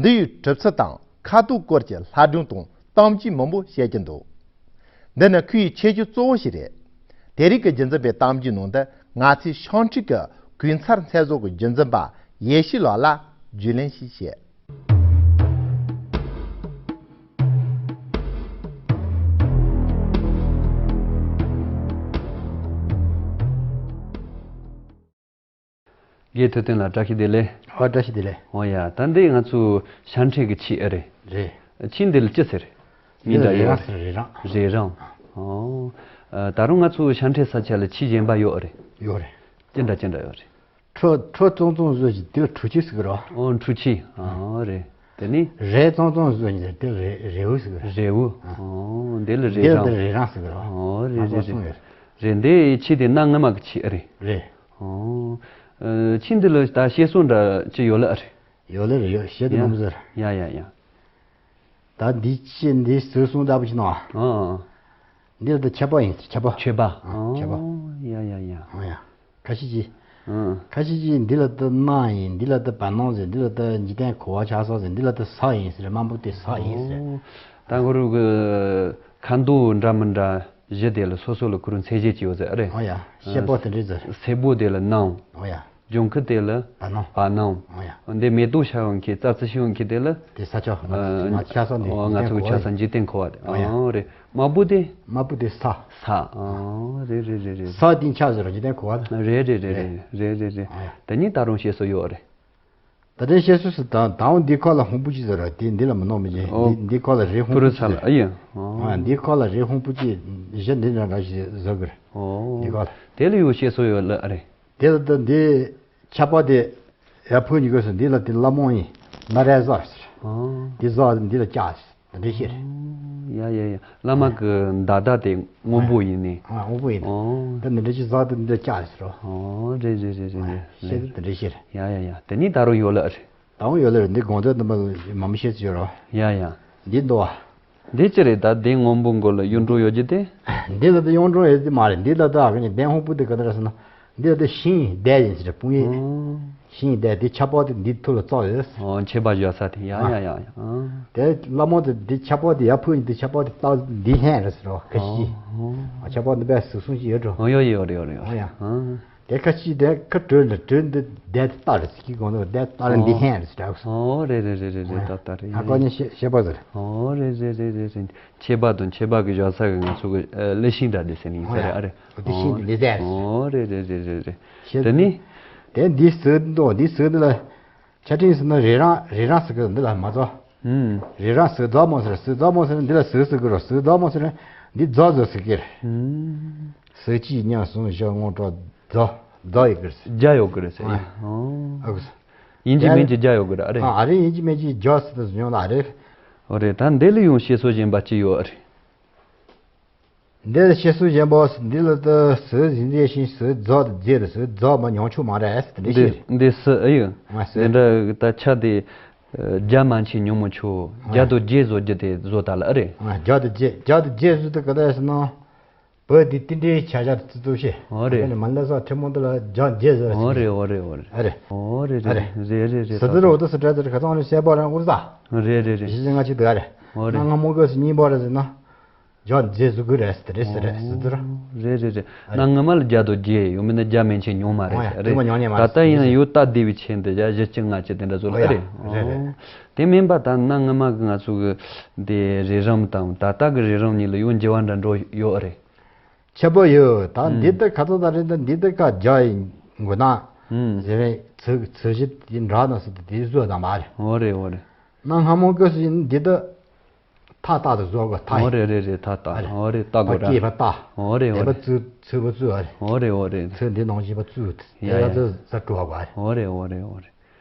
འདི་ཡི་གྲུབ་ཚུལ་དང་ཁ་དོག་སྐོར་གྱི་ལྷ་སྒྲུང་དང་གཏམ་རྒྱུད་མང་པོ་བཤད་ཀྱི་འདུག། འདི་ནི་ཁོའི་ཁྱད་ཆོས་གཙོ་བོ་ཞིག་རེད། དེ་རིགས་ཀྱི་རྒྱུན་འཛིན་པའི་གཏམ་རྒྱུད་ནང་དུ། ང་ཚོས་ཤང་ཁྲིད་ཀྱི་གོས་མཚར་མཚན་བཟང་གི་རྒྱུན་འཛིན་པ་ཡེ་ཤེས་ལགས་ལ་རྒྱུས་ལོན་ཞིག་བྱེད། རྒན་ཐུབ་བསྟན་ལགས། བཀྲ་ཤིས་བདེ་ལེགས། ཨོ། བཀྲ་ཤིས་བདེ་ལེགས། ཨོ་ཡ། ད་འདི་ང་ཚོ་ཤང་ཁྲིད་ཀྱི་ཆས་ཨེ་རེད། རེད། ཆས་འདི་ལ་ཅི་ཟེར། མིང་འདི་འདྲ་ཡོད་རེད། རི་རང་། རི་རང་། ཨོ། ཨ། ད་རུང་ང་ཚོ་ཤང་ཁྲིད་ས་ཆ་ལ་ཆས་གཞན་པ་ཡོད་རེད། ཡོད་རེད། ཅི་འདྲ་ཅི་འདྲ་ཡོད་རེད། ཁྲོ་ཁྲོ་ཙང་ཙང་བཟོ་ཞིག་དེ་ལ་ཁྲོ་ཆས་ཟེར་གི་རེད། ཨོ། ཁྲོ་ཆས། ཨོ། རེད། དེ་ནི། རལ་ཙང་ཙང་བཟོ་ཞིག་དེ་ལ་རལ་རལ་བོ་ཟེར་གི་རེད། རལ་བོ། ཨོ། དེ་ལ་རི་རང་། དེ་ལ་རི་རང་ཟེར་གི་རེད། ཨོ། རེད་རེད་རེད། རེད། འདི་ཆས་དེ་གནའ་སྔ་མ་གི་ཆས་ཨེ་རེད། རེད། ཨོ། ཨ། ཆས་འདི་ལ་ད་བཤད་སྲོལ་འདྲ་ཅི་ཡོད་ལ་ཨེ་རེད། ཡོད་ལེ་རེད། ཡོད། བཤད་དུ་ཡ། མི་མཛད། ཡ་ཡ་ཡ། ད་འདི་ཆས་འདི་ཟོས་སོང་ལྟ་བུ་ཞིག་ནང་། ཨ། འདི་ལ་ད་ཆད་པ་ཡིན། ཆད་པ། ཆད་པ། ཨ། ཆད་པ། ཨོ། ཡ་ཡ་ཡ། ཨ་ཡ། ཁ་ཤས་ཀྱིས། ཨ། ཁ་ཤས་ཀྱིས་འདི་ལ་ད་གནམ་ཡིན། འདི་ལ་ད་བར་སྣང་ཟེར། འདི་ལ་ད་འཇིག་རྟེན་འཁོར་བ་ཆགས་ས་ཟེར། འདི་ལ་ད་ས་ཡིན་ཟེར། དམར་པོ་དེ་ས་ཡིན་ཟེར། ཨོ། ད་ཁོ་རང་གི་ཁ་མདོག་འདྲ་མི་འདྲ་བཞི་དེ་ལ་སོ་སོ་ལ་ཁོ་རང་མཚན་གཞི་ཅིག་ཡོད་ཟེར་ཨ་རེད། ཨོ་ཡ། ཤེལ་པོ་དེ་འདྲ་ཟེར། སེར་པོ་དེ་ལ་གནམ། ཨོ་ཡ། ལྗང་ཁུ་དེ་ལ་བར་སྣང་། བར་སྣང་། ཨོ་ཡ། འདི་མེ་ཏོག་ཤར་ཡོང་མཁན། རྩྭ་རྩི་ཤར་ཡོང་མཁན་དེ་ལ། དེ་ས་ཆ་ང་ཨ་ང་ཆགས་ས་འདི། ཨོ། ང་ཚོ་ཆགས་ས་འཇིག་རྟེན་འཁོར་བ་རེད། ཨོ་ཡ། ཨོ་རེད། དམར་པོ་དེ། དམར་པོ་དེ་ས། ས། ཨོ། རེད་རེད་རེད་རེད། ས་དེ་ཆགས་ཟེར་རོ། འཇིག་རྟེན་འཁོར་བ། རེད་རེད་རེད་རེད། རེད་རེད་རེད། ཨོ་ཡ། དེ་ནི་ད་རུང་བཤད་སྲོལ་ཡོད་རེད། ད་ལྟའི་བཤད་སྲོལ་སུ་དང་དང་འདི་ཁོག་ལ་ཧོང་པོ་ཅིག་ཟེར་ར། དེ་འདི་ལ་མི་ནོར་མི་ཅན། ཨོ། འདི་འདི་ཁོག་ལ་རི་ཧོང་པོ་ཅིག་ཟེར། ཨ་ཡ། ཨོ། ཨ། འདི་ཁོག་ལ་རི་ཧོང་པོ་ཅིག་བཞི་འདི་འདྲ་འདྲ་ཞིག་ཟེར་གི་རེད། ཨོ། འདི་ཁོག་ལ། དེ་ལ་ཡང་བཤད་སྲོལ་ཡོད་ལ་ཨ་རེད། དེ་ལ་ད་འདི་ཆར་པ་དེ་ཡར་ཕུད་ཉི་གོས་སུ་འདི་ལ་དེ་བླ་མ་ཡིན་ན་རས་ཟ་ཟེར། ཨོ། འདི་ཟ་འདི་ལ་བཀྱག་ཟེར། འདི་བཤད་རེད། ཨོ། ཡ་ཡ་ཡ། བླ་མ་གི་མདའ་དར་དེ་སྔོན་པོ་ཡིན་ནི། ཨ། སྔོན་པོ་ཡིན། ཨོ། ད་འདི་འདྲ་ཅིག་ཟ་དེ་འདི་བཀྱག་ཟེར་རོ། ཨོ། རེད་རེད་རེད་རེད་རེད། བཤད་དེ་འདི་འདྲ་བཤད་རེད། ཡ་ཡ་ཡ། དེ་ནི་ད་རུང་ཡོད་ལ་རེད། ད་རུང་ཡོད་ལ་རེད། འདི་དགོང་དྲོ་འདི་མ་མ་མི་བཤད་ཅི་ཡོད་རོ། ཡ་ཡ། འདི་འདུག་བ། འདི་ཅི་རེད། ད་འདི་སྔོན་པོ་མགོ་ལ་གཡུ་འབྲུག་ཡོད་ཀྱི་དེ། འདི་ལ་ད་གཡུ་འབྲུག་ཡོད་ཀྱི་མ་རེད། འདི་ལ་ད་ཨ་ཁ་ཉི་ལྡན་ཧོང་པོ་དེ་ག་འདྲ་ཟེར་ན། འདི་ལ་ད་ཤིང་ཡི་ལྡན་ཡིན་ཟེར། སྤུངས་ཡིག་ཨོ། ཤིང་ཡི་ལྡན་དེ་ཆར་པ་དེ་འདི་ཐུར་ལ་བཙགས་ཡོད། ཨོ། མཆོད་པ་བཞག་ས་དེ། ཡ་ཡ་ཡ་ཡ། ཨ། དེ་བླ་མ་དེ་འདི་ཆར་པ་དེ་ཡར་ཕུད་ནས་དེ་ཆར་པ་དེ་ལྟ་འདི་ལྷན་རེད་ཟེར་རོ། ཁ་ཤས། ཨོ། ཨ། ཆར་པ་འདི་པས་ཟུག་སོང་ཞིག་ཡོད་འགྲོ། ཨོ། ཡོད་ཡོད་ཡོད་ཡོད་ཡོད། ཨོ་ཡ། ཨ། དེ་ཁ་ཅིག་དེ་ཁ་གྲོས་ལ་གྲོས་འདི་བསྡད་དེ་ལྟ་རེ་ཟེར་གྱི་གོ་ནོ་བསྡད་ལྟ་རེ་འདི་ཧན་རེ་ཟེར་གྲགས་སོ། ཨོ་རེད་རེད་རེད་རེད་རེད། ད་ལྟ་རེད། ཨ་ཁོ་ནི་ཤེས་ཤེས་པ་ཟེར། ཨོ་རེད་རེད་རེད་རེད་རེད། མཆོད་པ་དང་མཆོད་པ་གི་བཞག་ས་གི་ང་ཚོ་གི་ཀླུ་ཤིང་འདྲ་འདི་ཟེར་ནི་ཡིན་ས་རེད། ཨ་རེད། འོ་དེ་ཤིང་འདི་ལས་ཟེར། ཨོ་རེད་རེད་རེད་རེད་རེད། ཤེས། དེ་ནི། དེ་འདི་ཟེར་འདུག་འདི་ཟེར་འདི་ལ། ཆ་འཕྲིན་ཟེར་ན་རི་རང་རི་རང་ཟེར་གི་འདི་ལ་མ་རྫོགས། ཨུམ། རི་རང་ཟེར་རྫོགས་མོ་ཟེར་ཟེར་རྫོགས་མོ་ཟེར་འདི་ལ་ཟེར་ཟེར་གི་རོ་ཟེར་རྫོགས་མོ་ཟེར་འདི་རྫོགས་ཟེར་ཟེར་གི་རེད། ཨུམ། ཟེར་གཅིག་གཉིས་གསུམ་བཞི་ལྔ་དྲུག་རྫོགས་རྫོགས་ཡོད་གི་རེད་ཟེར། རྒྱ་ཡོད་གི་རེད་ཟེར། ཨ། ཨོ། ཨ་གི་ཟེར། ཡིན་གཅིག་མིན་གཅིག་རྒྱ་ཡོད་གི་རེད་ཨ་རེད། ཨ་རེ་ཡིན་གཅིག་མིན་གཅིག་རྒྱ་ཟེར་དུ་ཡོང་ལ་ཨ་རེད། ཨོ་རེད། ད་འདི་ལ་ཡང་བཤད་སྲོལ་གཞན་པ་ཅི་ཡོད་ཨ་རེད། འདི་ལ་བཤད་སྲོལ་གཞན་པ་འདི་ལ་ད་ཟེར་ཟིན་རེ་བཞིན་ཟེར་རྫོགས་དང་རྫས་རེད་ཟེར་རྫོགས་མ་མྱོང་ཆོག་མ་རེད་ཟེར་འདི་འདི་ཤེས་རེད། འདི་ཟེར་ཨེ་ཡོད། ང་ཟེར། འདི་འདྲ་ད་ཆ་དེ་རྒྱ་མ་ཆེ་ཉུང་མ་ཆོག་རྒྱ་དང་རྒྱས་བཟོ་རྒྱུ་དེ་བཟོ་ད་ལ་ཨ་རེད། རྒྱ་དང་རྒྱས་རྒྱ་དང་རྒྱས་བཟོ་དུ་ག་ད་ཟེར་ན། བོད་འདི་ཏི་འདྲའི་བྱ་བྱ་རྩི་ཏོ་ཤེས། འོ་རེད། ཨ་ནི་མ་ལ་ས་ཁྲི་མོ་འདི་ལ་རྒྱ་རྒྱས་ཟེར། འོ་རེད་འོ་རེད་འོ་རེད། ཨ་རེད། འོ་རེད་རེད་རེད་རེད་རེད། ཟི་ཙི་རོ་འོ་ཏི་སི་དྲ་ཙི་རེད་ཁ་ཚང་རེད་བཤད་པ་རང་འུར་ཟ། རེད་རེད་རེད། ཞི་ཞི་ང་ཅི་དགའ་རེད། འོ་རེད། ང་ང་མོ་གོས་སུ་གཉིས་པ་རེད་ཟེར་ན། རྒྱ་རྒྱས་ཟུ་གུ་རེད་ཟེར་རེད་ཟེར་རེད་ཟི་ཙི་རོ། རེད་རེད་རེད། ཨ་ན་རེད། ངི་མ་ལ་རྒྱ་དོ་རྒྱས་ཡོད་མིན་ན་རྒྱ་མན་ཆད་ཉུང་མ་རེད། འོ་ཡ་རེད། དེ་མ་ཉོ་ཉེ་མ་ད་རེད་ལྟ་ཡིན་ན་ཡོད་ལྟ་བདེ་བའི་ཆེད་དུ་རྒྱ་བཞི་བཅུ་ལྔ་བཅུ་དེ་འདྲ་ཚོ་ལ་ཨ་རེད། འོ་རེད་རེད། དེ་མིན་པ་ད་ན་ངི་མ་གི་ང་ཚོ་གི་དེ་རི་རམ་དང་ད་ལྟ་གི་རི་རམ་གཉིས་ལ་ཡོད་འགྱུར་བ་འདྲ་འགྲོ་ཡོད་ཨ་རེད། ཁྱད་པར་ཡོད། ད་ཨུམ། འདི་ལྟར་ཁ་ཚ་ད་རེད་ད་འདི་ལྟར་ཁ་རྒྱ་ཡི་མགོ་ན། ཨུམ། ཟེར་བའི་ཚུ་ཚུ་བཞི་དེ་འདྲ་ན་སུ་དེ་བཟོ་དང་མ་རེད། འོ་རེད་འོ་རེད། ན་སྔ་མོ་སྐབས་སུ་ཡིན་འདི་ལྟར་ཐག་ཐག་ཏུ་བཟོ་དགོས་ཐག་ཡིན། འོ་རེད་རེད་རེད། ཐག་ཐག་ཨ་རེད། འོ་རེད། ལྟ་དགོས་ར། སྐྱེས་པ་ལྟ། འོ་རེད་འོ་དེ་རེད། པ་ཚུ་ཚུ་བ་ཚུ་ཨ་རེད། འོ་རེད་འོ་རེད། ཚུ་འདི་ནང་བཞིན་པ་ཚུ་ཡ་དེ་ཡ་ལ་ཡ། ཚུ་ས་གྲོགས་པ་རེད། འོ་རེད་འོ་རེད་འོ་རེད།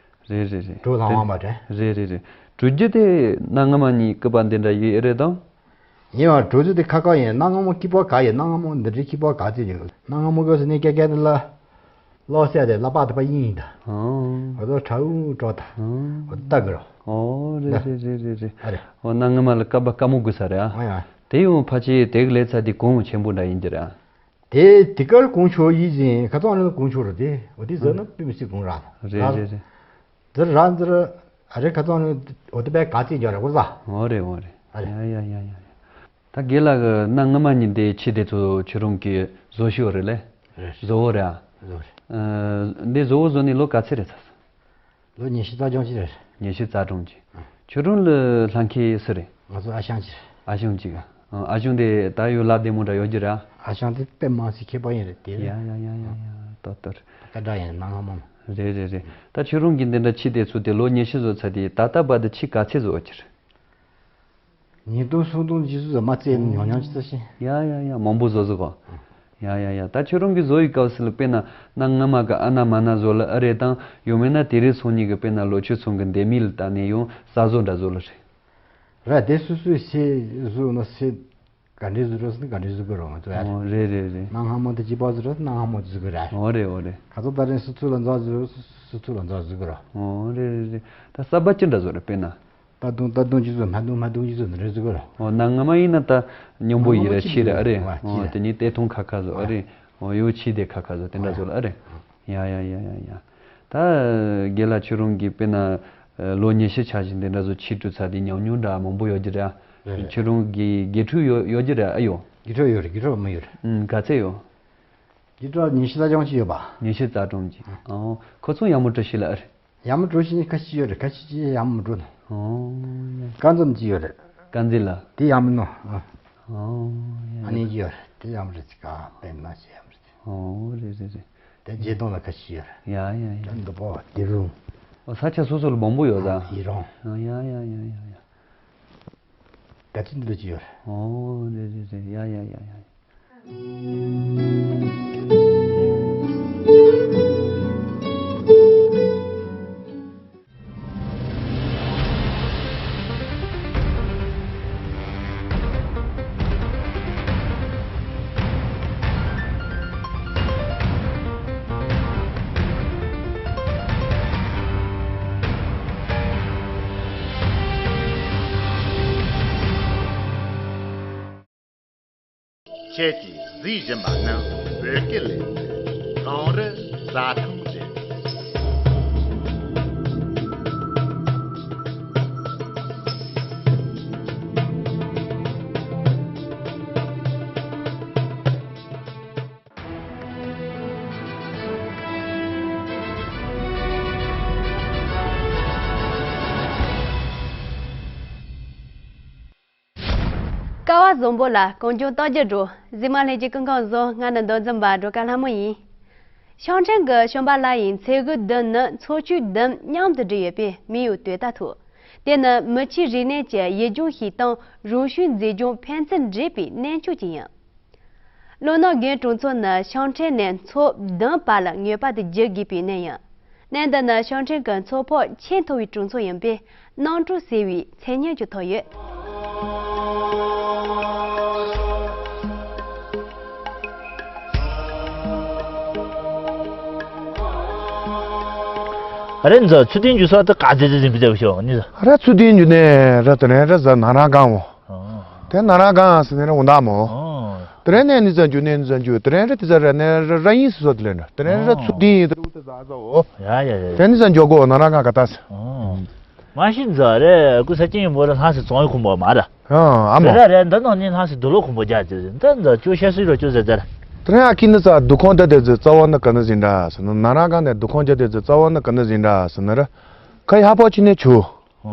རེད་རེད་རེད། གྲོགས་ལ་དབང་བ་རེད། རེད་རེད་རེད། གྲོས་རྒྱུ་དེ་ན་སྔ་མ་གཉིས་སྐུད་པ་འདི་འདྲ་ཡོད་རེད་དམ། ཡིན་བ་གྲོས་ཚུལ་དེ་ཁ་ཁ་ཡིན། གནའ་སྔ་མོ་སྐྱིད་པོ་ག་ཡིན། གནའ་སྔ་མོ་འདི་འདྲའི་སྐྱིད་པོ་ག་ཚོད་ཡོད། གནའ་སྔ་མོ་ག་ཟེར་ནས་སྐད་སྐད་འདི་ལ། གློག་བསད་དེ་ལ་པགས་དེ་པ་ཡིན་ཡིན་ད། ཨང་། འོ་ཚོ་ཁྲ་འུ་ཀྲོ་ད། ཨང་། འོ་ལྟ་གི་རོ། ཨོ་རེད་རེད་རེད་རེད་རེད། ཨ་རེད། ཨོ་གནའ་སྔ་མ་ལ་བསྐལ་པ་དཀའ་མོ་དགོས་ས་རེད་ཨ། ཨ་ཡ། དེ་ཡང་ཕལ་ཆེར་དེ་གི་ལས་ཚ་དེ་གོང་ཆེན་པོ་འདྲ་ཡིན་གྱི་རེད་ཨ། དེ་དེ་གར་གོང་ཆོ་ཡིད་བཞིན་ཁ་ཚང་ནི་གོང་ཆོ་རེད་དེ་འོ་དེ་ཟེར་ན་དཔེ་མི་སྲིད་གོང་ར། རེད་རེད་རེད། འདིར་ར་འདིར་ཨ་རེ་ཁ་ཚང་ནི་འོ་དེ་པའི་ག་ཚིག་འཇོག་རེད་གོ་ས། ཨོ་རེད་ཨོ་རེད། ཨ་རེད། ཡ་ཡ་ཡ་ཡ་ཡ། ད་དགེ་ལགས་ཀྱི་གནའ་སྔ་མ་ཉིན་དེ་ཆི་དེ་ཚོ་ཁྱོད་རང་གི་བཟོ་ཤོག་རེད་ལེ། རེད། བཟོ་བོ་རེད་ཨ། བཟོ་རེད། ཨ། འདི་བཟོ་བོ་བཟོ་ནས་ལོ་ག་ཚོད་རེད་ཚ། ལོ་ཉི་ཤུ་རྩ་གཅིག་ཅིག་རེད། ཉི་ཤུ་རྩ་གྲངས་ཅིག་ཨ། ཁྱོད་རང་ལ་ལྷན་ཁེ་སུ་རེད། ང་ཚོ་ཨ་ཞང་ཅིག་ཨ་ཞང་ཅིག་ཨ། ཨ་ཞང་དེ་ད་ཡོད་ལ་བདེ་མོ་འདྲ་ཡོད་རྒྱུ་རེད་ཨ། ཨ་ཞང་དེ་དཔེ་མང་སི་ཁེ་པ་ཡིན་རེད་དེ། ཡ་ཡ་ཡ་ཡ་ཡ། ཏོ་ཏོ་རེད། ཀ་འདྲ་ཡིན་ནང་ལྷ་མོ། རེད་རེད་རེད། ད་ཁྱོད་རང་གི་འདི་འདྲ་ཆི་དེ་ཚོ་དེ་ལོ་ཉི་ཤུ་བཟོ་ཚར་དེ་ད་ལྟ་བར་དུ་ཆི་ག་ཚོད་བཟོ་ཡོད་ཀྱི་རེད། ཉིས་སྟོང་སུམ་སྟོང་རྗེས་སུ་མ་རྩེ་ཉོ་ཉོ་ཅི་ཙི་ཤེས། ཡ་ཡ་ཡ་མང་པོ་བཟོ་བཟོ་གོ། ཡ་ཡ་ཡ་ད་ཁྱོད་རང་གི་བཟོ་ཡི་སྐབས་སུ་ལ་དཔེར་ན་གནའ་སྔ་མ་གི་ཨ་ན་མ་ན་བཟོ་ལ་ཨ་རེད་དང་ཡོད་མེད་ན་དེ་རིང་སང་ཉིན་གི་དཔེར་ན་ལོ་ཆུ་ཚང་གི་འདེམས་མི་ལ་བལྟས་ནས་ཡང་གསར་བཟོ་འདྲ་བཟོ་ལ་རེད། ར་དེ་སུ་སུའི་སེ་བཟོ་ན་སེ་ག་འདྲའི་བཟོ་རོགས་སེ་ག་འདྲའི་བཟོ་གི་རོགས་ང་ཚོ་ཡ་རེད། ཨོ་རེད་རེད་རེད། གནའ་སྔ་མོ་དེ་གཅིག་པ་བཟོ་རོགས་གནའ་སྔ་མོ་བཟོ་གི་ར། ཨོ་རེད་ཨོ་རེད། ཁ་ཚོ་ད་རེས་སུ་ཚུགས་ལ་འཛག་བཟོ་རོགས་སུ་ཚུགས་ལ་འཛག་བཟོ་གི་རོགས། ཨོ་རེད་རེད་རེད། ད་གསར་པ་ཅི་འདྲ་བཟོ་རེད་དཔེར་ན། ད་དུང་ད་དུང་ཅི་བཟོ་མ་དུང་མ་དུང་ཅི་བཟོ་འདི་འདྲ་བཟོ་གི་རོགས། ཨོ་གནའ་སྔ་མ་ཡིན་ན་ད་སྙོམས་པོ་ཡིན་ར་ཆི་ར་ཨ་རེད། ཨོ་དེ་ནི་ཏེ་ཐུང་ཁ་ཁ་བཟོ་ཨ་རེད། ཨོ་ཡོ་ཆི་དེ་ཁ་ཁ་བཟོ་དེ་འདྲ་བཟོ་ལ་ཨ་རེད། ཡ་ཡ་ཡ་ཡ་ཡ། ད་དགེ་ལགས་ཁྱོད་རང་གིས་དཔེར་ན་ལོ་ཉི་ཤུ་ཆ་བཞིན་དེ་འདྲ་བཟོ་ཆི་འགྲོ་ཚར་དེ་ཉམས་མྱོང་འདྲ་མང་པོ་ཡོད་ཀྱི་རེད། རེད་རེད། ཁྱོད་རང་གི་དགེ་ཕྲུག་ཡོད་ཡོད་ཀྱི་རེད་ཨ་ཡོ། དགེ་ཕྲུག་ཡོད་རེད་དགེ་ཕྲུག་མི་ཡོད་རེད། ཨུམ་ག་ཚད་ཡོད། དགེ་ཕྲུག་ཉི་ཤུ་རྩ་གཅིག་ཅིག་ཡོད་པ། ཉི་ཤུ་རྩ་གྲངས་ཅིག་ཨོ་ཁོ་ཚོ་ཡག་མོ་འགྲོ་ཤི་ལ་ཨ་རེད། ཡག་མོ་འགྲོ་ཤི་ཁ་ཤི་ཡོད་རེད་ཁ་ཤི་ཅིག་ཡག་མོ་འགྲོ་ན། ཨོ་ཡ། ཀ་འཛོམས་ཅིག་ཡོད་རེད། ཀ་འཛི་ལ། དེ་ཡག་མོ་ནོ། ཨོ་ཡ། ཨ་ནི་ཅིག་ཡོད་རེད་དེ་ཡག་མོ་རེད་ཅིག་ག་དཔེ་ན་ཞིག་ཡག་མོ་རེད། ཨོ་རེད་རེད་རེད། དེ་བརྗེད་གཏོང་ལ་ཁ་ཤི་ཡོད་རེད། ཡ་ཡ་ཡ། དེ་འདུག་པོ་དེ་རུང་། ཨོ་ས་ཆ་སོ་སོ་ལ་མང་པོ་ཡོད་ད། ཡི་རང་། ཨོ་ཡ་ཡ་ཡ་ཡ་ཡ། ག་ཅི་འདི་ལ་ཅི་ཡོད་རེད། ཨོ་རེད་རེད་རེད་ཡ་ཡ་ཡ་ཡ། ཁྱེད་ཀྱིས་གཟིགས་བཞིན་པ་ནི་བོད་སྐད་ལས་ཁང་རུ་རྩྭ་ཐང་རེད། ཀ་བ་བཟང་པོ་ལ་གང་བྱུང་རྟགས་བརྒྱད་འགྲོ། གཟིགས་མ་ལྷན་རྒྱས་སྐུ་ཁམས་བཟང་། ང་ནི་མདོ་འཛིན་པ་སྒྲོལ་དཀར་ལྷ་མོ་ཡིན། ཤང་ཁྲེང་གི་ཤོམ་པ་ལ་ཡི་མཚེ་གུ་བདུན་ནི་མཚོ་ཆུ་བདུན་མཉམ་དུ་སྦྲེལ་ཡོད་པས་མིང་ཡང་དོས་ཏ་ཐོགས། དེ་ནི་མི་ཆོས་རིག་གནས་ཀྱི་ཡུལ་ལྗོངས་ཤིག་དང་རང་བྱུང་མཛེས་ལྗོངས་ཕན་ཚུན་འདྲེས་པའི་གནས་མཆོག་ཅིག་ཡིན། ལོ་ནག་རྒན་གྲོང་ཚོ་ནི་ཤང་ཁྲེང་ནས་མཚོ་བདུན་བར་ལ་ངེས་པར་དུ་བརྒྱུད་དགོས་པའི་གནས་ཡིན། གནས་འདི་ནི་ཤང་ཁྲེང་གི་མཚོ་ཕོགས་ཆེས་མཐོ་བའི་གྲོང་ཚོ་ཡིན་པས་གནམ་གྲུ་ཟེར་བའི་མཚན་སྙན་ཀྱང་ཐོབ་ཡོད། ཨ་རེ་འཛའ་ཚུལ་ལྡན་རྒྱུ་ས་དེ་ག་ཚད་ཚད་ཟིན་པའི་ཚད་པ་ཤོག་ནི་ཟ། ཨ་ར་ཚུལ་ལྡན་རྒྱུ་ནས་ར་དེ་ནས་ར་ཟ་ན་ར་གང་འོ། ཨོ། དེ་ན་ར་གང་ཟེར་ནས་ར་འོ་འདའ་མོ། ཨོ། དེ་རེ་ནས་ནི་ཟ་རྒྱུ་ནས་ནི་ཟ་རྒྱུ་དེ་རེ་ར་དེ་ཟ་ར་ནས་ར་ར་ཡིན་སི་སོ་དེ་ལས་འདྲ་དེ་རེ་ར་ཨོ། ཚུལ་ལྡན་ཡིན་དེ་ར་འུ་དེ་ཟ་ཟ་འོ། ཡ་ཡ་ཡ། དེ་ནི་ཟ་འཇོག་གོ་ན་ར་གང་ག་ད་ཟེར། ཨོ། མ་ཤི་འཛའ་རེ་ཀུ་ས་ཅིང་མོ་ར་ལྷ་སི་ཙོང་ཡི་ཁུམ་པོ་མ་ར། ཨ་ཨ་མོ། རེ་ར་རེ་འདི་ནང་ནི་ལྷ་སི་དུ་ལོ་ཁུམ་པོ་རྒྱ་ཅི་ཟེར་འདི་འཛའ་ཅོ་ཤ་སི་རོ་ཅོ་ཟེར་ཟེར། དེ་རིང་ཨ་ཁི་ནི་ས་འདུ་ཁང་འདི་དེ་ཚོའི་རྩ་བ་ནི་ག་ནི་ཟིན་འདྲ་ཟེར་ན་ན་ར་གང་ནས་འདུ་ཁང་འདི་དེ་ཚོའི་རྩ་བ་ནི་ག་ནི་ཟིན་འདྲ་ཟེར་ན་ར། ཁ་ཡ་ཧ་པོ་ཅི་ནས་ཆུ།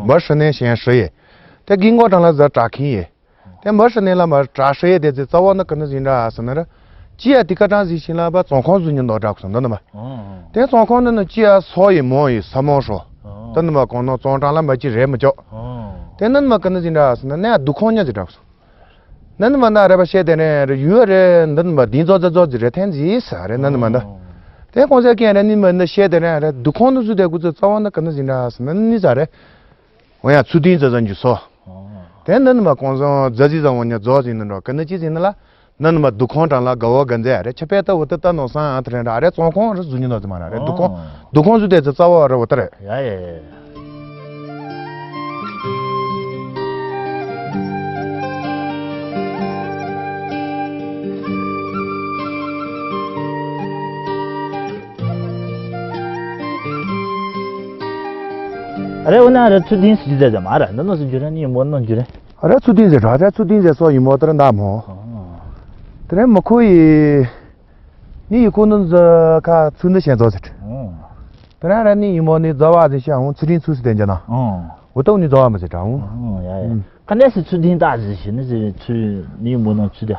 འབར་ཧྲི་ནས་ཞན་ཧྲི་ཡེ། དེ་གི་མགོ་གྲང་ལ་ཟ་དྲག་ཁིན་ཡེ། དེ་འབར་ཧྲི་ནས་ལ་མར་དྲག་ཧྲི་ཡེ་དེ་ཚོའི་རྩ་བ་ནི་ག་ནི་ཟིན་འདྲ་ཟེར་ན་ར། ཅི་ཡ་དི་ཀ་གྲང་ཟིན་ཤིང་ལ་བ་ཙོང་ཁོང་ཟུ་ཉི་མདོག་དྲག་སོང་འདི་ནི་མ། དེ་ཙོང་ཁོང་འདི་ནི་ཅི་ཡ་སོ་ཡི་མོ་ཡི་ས་མོ་ཧྲོ། འདི་ནི་མ་གོང་ནོ་ཙོང་གྲང་ལ་མ་ཅི་རེད་མི་ཅོག་དེ་ནི་མ་ག་ནི་ཟིན་འདྲ་ཟེར་ན་ནས་འདུ་ཁང་ཉ་ཟིན་དྲག་སོང་། ནི་མ་ན་རེ་བ་བཤད་དེ་ནས་རེ་ཡུལ་རེ་འདི་ནི་མ་དིན་ཙོ་ཙོ་ཙོ་ཟི་རེ་ཐན་ཟིན་ས་རེ་ནི་མ་ད། དེ་ཁོང་ཚོས་ཀྱང་རེ་ནི་མ་ནི་བཤད་དེ་ནས་རེ་འདུ་ཁང་ནི་ཟུ་དེ་ཀུ་ཙི་རྩ་བ་ནི་ག་ནི་ཟིན་འདྲ་ཟེར་ན་ནི་ས་རེ། འོ་ཡ་ཚུལ་ལྡན་ཙ་ཙ་འཇུ་སོ། དེ་ནི་ནི་མ་གོང་སོང་ཛ་ཟི་ཙ་འོ་ཉ་རྫོགས་ཟིན་ནི་འགྲོ་ག་ནི་ཅི་ཟིན་ནི་ལ། ནི་ནི་མ་འདུ་ཁང་གྲང་ལ་དགའ་བོ་དགའ་མཛེས་རེ་ཆ་པེ་ཏ་འོ་ཏི་ཏ་ནོ་སང་ཨ་ཐི་རེ་འདྲ་རེ་ཙོང་ཁོང་རེ་ཟུ་ཉི་ནོ་ཙི་མ་ར་རེ་འདུ་ཁང་འདུ་ཁང་ཟུ་དེ་ཙི་རྩ་བ་རེ་འོ་ཏི་རེ། ཡ་ཡ་ཡ། ཨ་རེ་འོ་ན་རེ་ཚུལ་ལྡན་ཟེར་རྒྱུ་ཟེར་མ་རེད། འདི་ནང་སུ་འགྱུར་རེད། ནི་ཡིན་མོ་ནང་འགྱུར་རེད། ཨ་རེ་ཚུལ་ལྡན་ཟེར་ར་རེ་ཚུལ་ལྡན་ཟེར་སོ་ཡིན་མོ་དེར་འདའ་མོ། དེ་རེད་མི་ཁོ་ཡི། ནི་ཡི་ཁོ་ནི་ཟ་ཁ་ཚུལ་འདི་ཤེས་ཚོ་ཟེར། དེ་ར་རེ་ནི་ཡིན་མོ་ནི་ཛ་བ་ཟེར་ཤ་འོང་ཚུལ་ལྡན་ཚུལ་ཟེར་དེ་འཇ་ན། འོ་ཏོ་ནི་ཛ་བ་མི་ཟེར་གྲ་འོང་། ཡ་ཡ། ཁ་ནས་སི་ཚུལ་ལྡན་ད་ཟེར་ཞེས་ནི་ཟེར་ཚུལ་ནི་མོ་ནང་ཚུལ་དེ།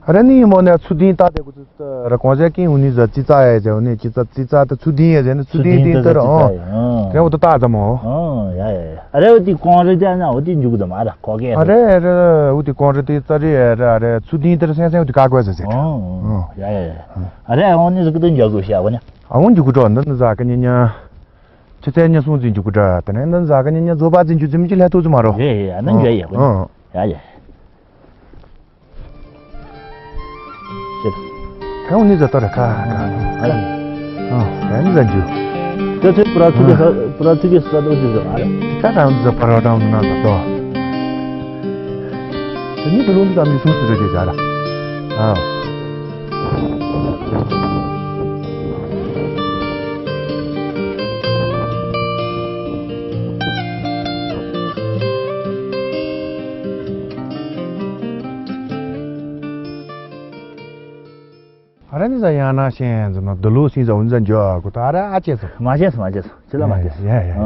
ཨ་ར་ནི་མོ་ནས་ཚུལ་ལྡན་ད་དེ་ཀུ་ཚུལ་ད་ར་གོང་ཟས་ཀིན་འུ་ནི་ཟ་ཙི་ཙ་ཡ་ཟེར་འུ་ནི་ཙི་ཙ་ཙི་ཙ་ད་ཚུལ་ལྡན་ཡ་ཟེར་ནི་ཚུལ་ལྡན་ལྡན་ད་ར་ཨང་། དེ་འུ་ད་ད་ཙ་མོ། ཨང་ཡ་ཡ་ཡ། ཨ་ར་འུ་དི་གོང་རི་དེ་ན་འུ་དི་འཇུག་གི་ད་མ་ར་གོ་གེ། ཨ་ར་ཨ་ར་འུ་དི་གོང་རི་དེ་ཙ་རི་ཨ་ར་ཨ་ར་ཚུལ་ལྡན་ད་ར་སེང་སེང་འུ་དི་ཀ་གོ་ཟེར་ཟེར། ཨང་ཡ་ཡ་ཡ། ཨ་ར་འོ་ནི་ཟ་ཀི་དུ་འཇུག་གི་ཤ་གོ་ནི། ཨ་འོ་འཇུག་གི་འགྲོ་འདི་ནི་ཟ་ཀི་ཉི་ཉ། ཆུ་ཚན་ཉི་སོང་ཙམ་འཇུག་གི་འདྲ། དེ་ནས་འདི་ཟ་གི་ཉི་ཉ་རྫོགས་པ་ཙམ་འཇུག་ཙམ་གྱི་ལྷ་ཐུག་ཙམ་མ་རོ། ཡེ་ཡེ་ཨ་ནི་འཇོ་ཡེ་ཧོ། ཡ་ཡེ། ཁྱེད། ཁ་འུ་ནི་ཟ་ཏོ་ར་ཁ་ཁ། ཨ་ནི་ཟ་འཇུ། ཁྱོད་ཚོས་པུ་ར་ཚུགས་ཀྱི་ས་པུ་ར་ཚུགས་ཀྱི་ས་ཏོ་ཅི་ཟ་ཨ་ར། ཁ་ཁ་འུ་ཟ་པ་ར་ཏང་ན་ཟ་ཏོ། དེ་ནི་བུ་ལོན་ཙམ་མི་སུ་སུ་རེ་རེ་ཟ་ར། ཨ། ཨ་ར་ནི་ཟ་ཡང་ན་ཤེན་ཟ་ན་དུ་ལུ་སིན་ཟ་འུན་ཟ་འཇོ་ཨ་ཀུ་ད་ཨ་ར་ཨ་ཅེ་ཟ། མ་ཤེས་སོ་མ་ཤེས་སོ་ཅི་ལ་མ་ཤེས་སོ། ཡ་ཡ་ཡ།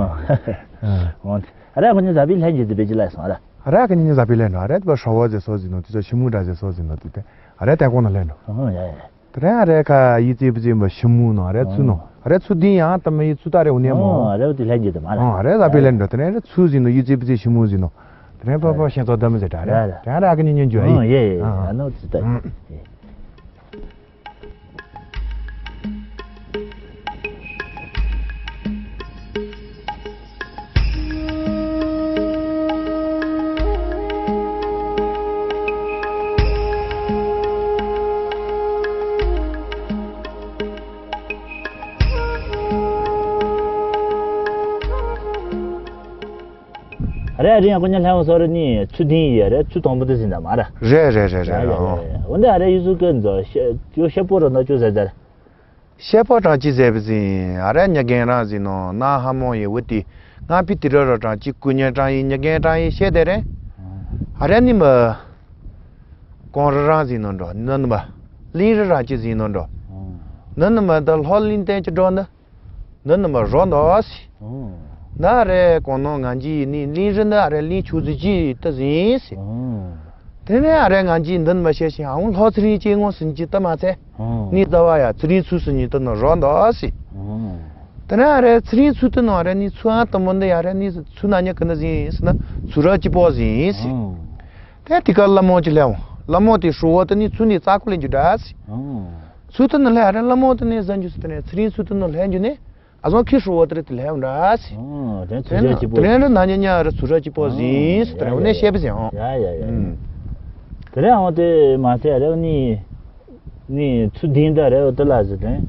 ཨ་ར་ཁོ་ནི་ཟ་བི་ལྷན་རྒྱས་ཏི་བེ་ཅི་ལ་སོང་ཨ་ར། ཨ་ར་ཁོ་ནི་ཟ་བི་ལྷན་འགྲོ་ཨ་ར་ཏི་བ་ཧྲ་བ་ཟེ་སོ་ཟི་ནོ་ཏི་ཚོ་ཤི་མུ་ར་ཟེ་སོ་ཟི་ནོ་ཏི་ཏེ་ཨ་ར་ཏན་ཀོ་ན་ལྷན་འགྲོ། ཡ་ཡ། དེ་རིང་ཨ་རེ་ཁ་ཡི་ཙི་བི་ཙི་མ་ཤི་མུ་ནོ་ཨ་རེ་ཚུ་ནོ་ཨ་རེ་ཚུ་དིན་ཡང་ཏ་མ་ཡི་ཚུ་ཏ་རེ་འུ་ནེ་མོ། ཨ་རེ་འུ་ཏི་ལྷན་རྒྱས་དེ་མ་རེ། ཨ་རེ་ལ་པི་ལེན་འགྲོ་དེ་རིང་ཨ་རེ་ཚུ་ཟིན་ནོ་ཡི་ཙི་བི་ཙི་ཤི་མུ་ཟིན་ནོ། དེ་རིང་ཕ་ཕ་ཤེན་ཚོ་ད་མི་ཟེར་ཏ་རེ། དེ་རིང་ཨ་རེ་ཨ་ཀ་ཉིན་ཉིན་འཇོ་ཡི། ཡེ་ཨ་ནོ་ཙི་ཏ། ཨ་རེ་ཨ་རེ་ཡང་ཁོ་ཉ་ལྷ་བ་སོ་རེ་ནི་ཚུ་དིན་ཡི་ཨ་རེ་ཚུ་དང་པོ་དེ་ཟིན་ད་མ་ར། རེད་རེད་རེད་རེད། འོན་ཏེ་ཨ་རེ་ཡུ་སུ་ཀེ་ཛོ་ཤེ་ཡོ་ཤེ་པོ་རོ་ན་ཅུ་ཟེར་ཟེར། ཤེ་པོ་གྲང་ཅི་ཟེར་བ་ཟིན་ཨ་རེ་ཉ་རྒན་རང་ཟིན་ནོ་ན་ཧ་མོ་ཡི་བུ་ཏི་ང་པི་ཏི་ར་ར་གྲང་ཅི་ཀུ་ཉ་གྲང་ཡི་ཉ་རྒན་གྲང་ཡི་ཤེ་དེ་རེད། ཨ་རེ་ནི་མ་གོང་རི་རང་ཟིན་ནོ་འགྲོ་ནི་ནི་མ་གླིང་རི་རང་ཅི་ཟིན་ནོ་འགྲོ་ནི་ནི་མ་ད་ལྷོ་གླིང་བསྟན་ཅི་འགྲོ་ནི། འདི་ནི་མ་རོ་འདོ་སི། ཨོ། ན་རེ་གོང་ནོ་ང་ཅི་ནི་གླིང་རི་ན་རེ་གླིང་ཆུ་ཟི་ཅི་ཏི་ཟིན་སི། ཨོ། དེ་ནས་ཨ་རེ་ང་ཅི་འདི་ནི་མ་ཤེས་ཤིང་ཨང་ལྷོ་ཚེ་རིང་ཅི་ངོ་སིན་ཅི་ཏི་མ་ཚེ། ཨོ། ནི་ཟླ་བ་ཡ་ཚེ་རིང་ཚུ་སི་ཉི་ཏི་ནི་རོ་འདོ་སི། ཨོ། དེ་ནས་ཨ་རེ་ཚེ་རིང་ཚུ་ཏི་ནོ་ཨ་རེ་ནི་ཚུ་ཨང་ཏི་མོ་འདི་ཡ་རེ་ནི་ཚུ་ན་ཉ་ཀི་ནི་ཟིན་སི་ན་ཚུ་ར་ཅི་པོ་ཟིན་སི། ཨོ། དེ་དེ་ཀ་ལ་མོ་ཅི་ལེའོ་ལ་མོ་དེ་ཧྲུ་བོ་ཏི་ནི་ཚུ་ནི་ཙ་ཀུ་ལེན་ཅུ་འདྲ་སི། ཨོ། ཚུ་ཏི་ནི་ལེ་ཨ་རེ་ལ་མོ་ཏི་ནི་ཟན་ཅུ་སི་ཏི་ནི་ཚེ་རིང་ཚུ་ཏི་ནི་ལེན་ཅུ་ནི། ཨ་ཟོང་ཁི་ཧྲུ་བོ་ཏི་རི་ཏི་ལྷན་འདྲ་སི། ཨོ། དེ་ཚུ་ར་ཅི་པོ། དེ་རིང་རི་ན་ཉ་ཉ་རི་ཚུ་ར་ཅི་པོ་ཟིན་སི་ཏི་རེ་འོ་ནེ་ཤེ་བི་ཟིན་ཨོ། ཡ་ཡ་ཡ། དེ་རིང་ཨོ་དེ་མ་ཚད་རེ་ནི་ནི་ཚུ་དིན་ད་རེ་འོ་དེ་ལ་ཟི་དེ་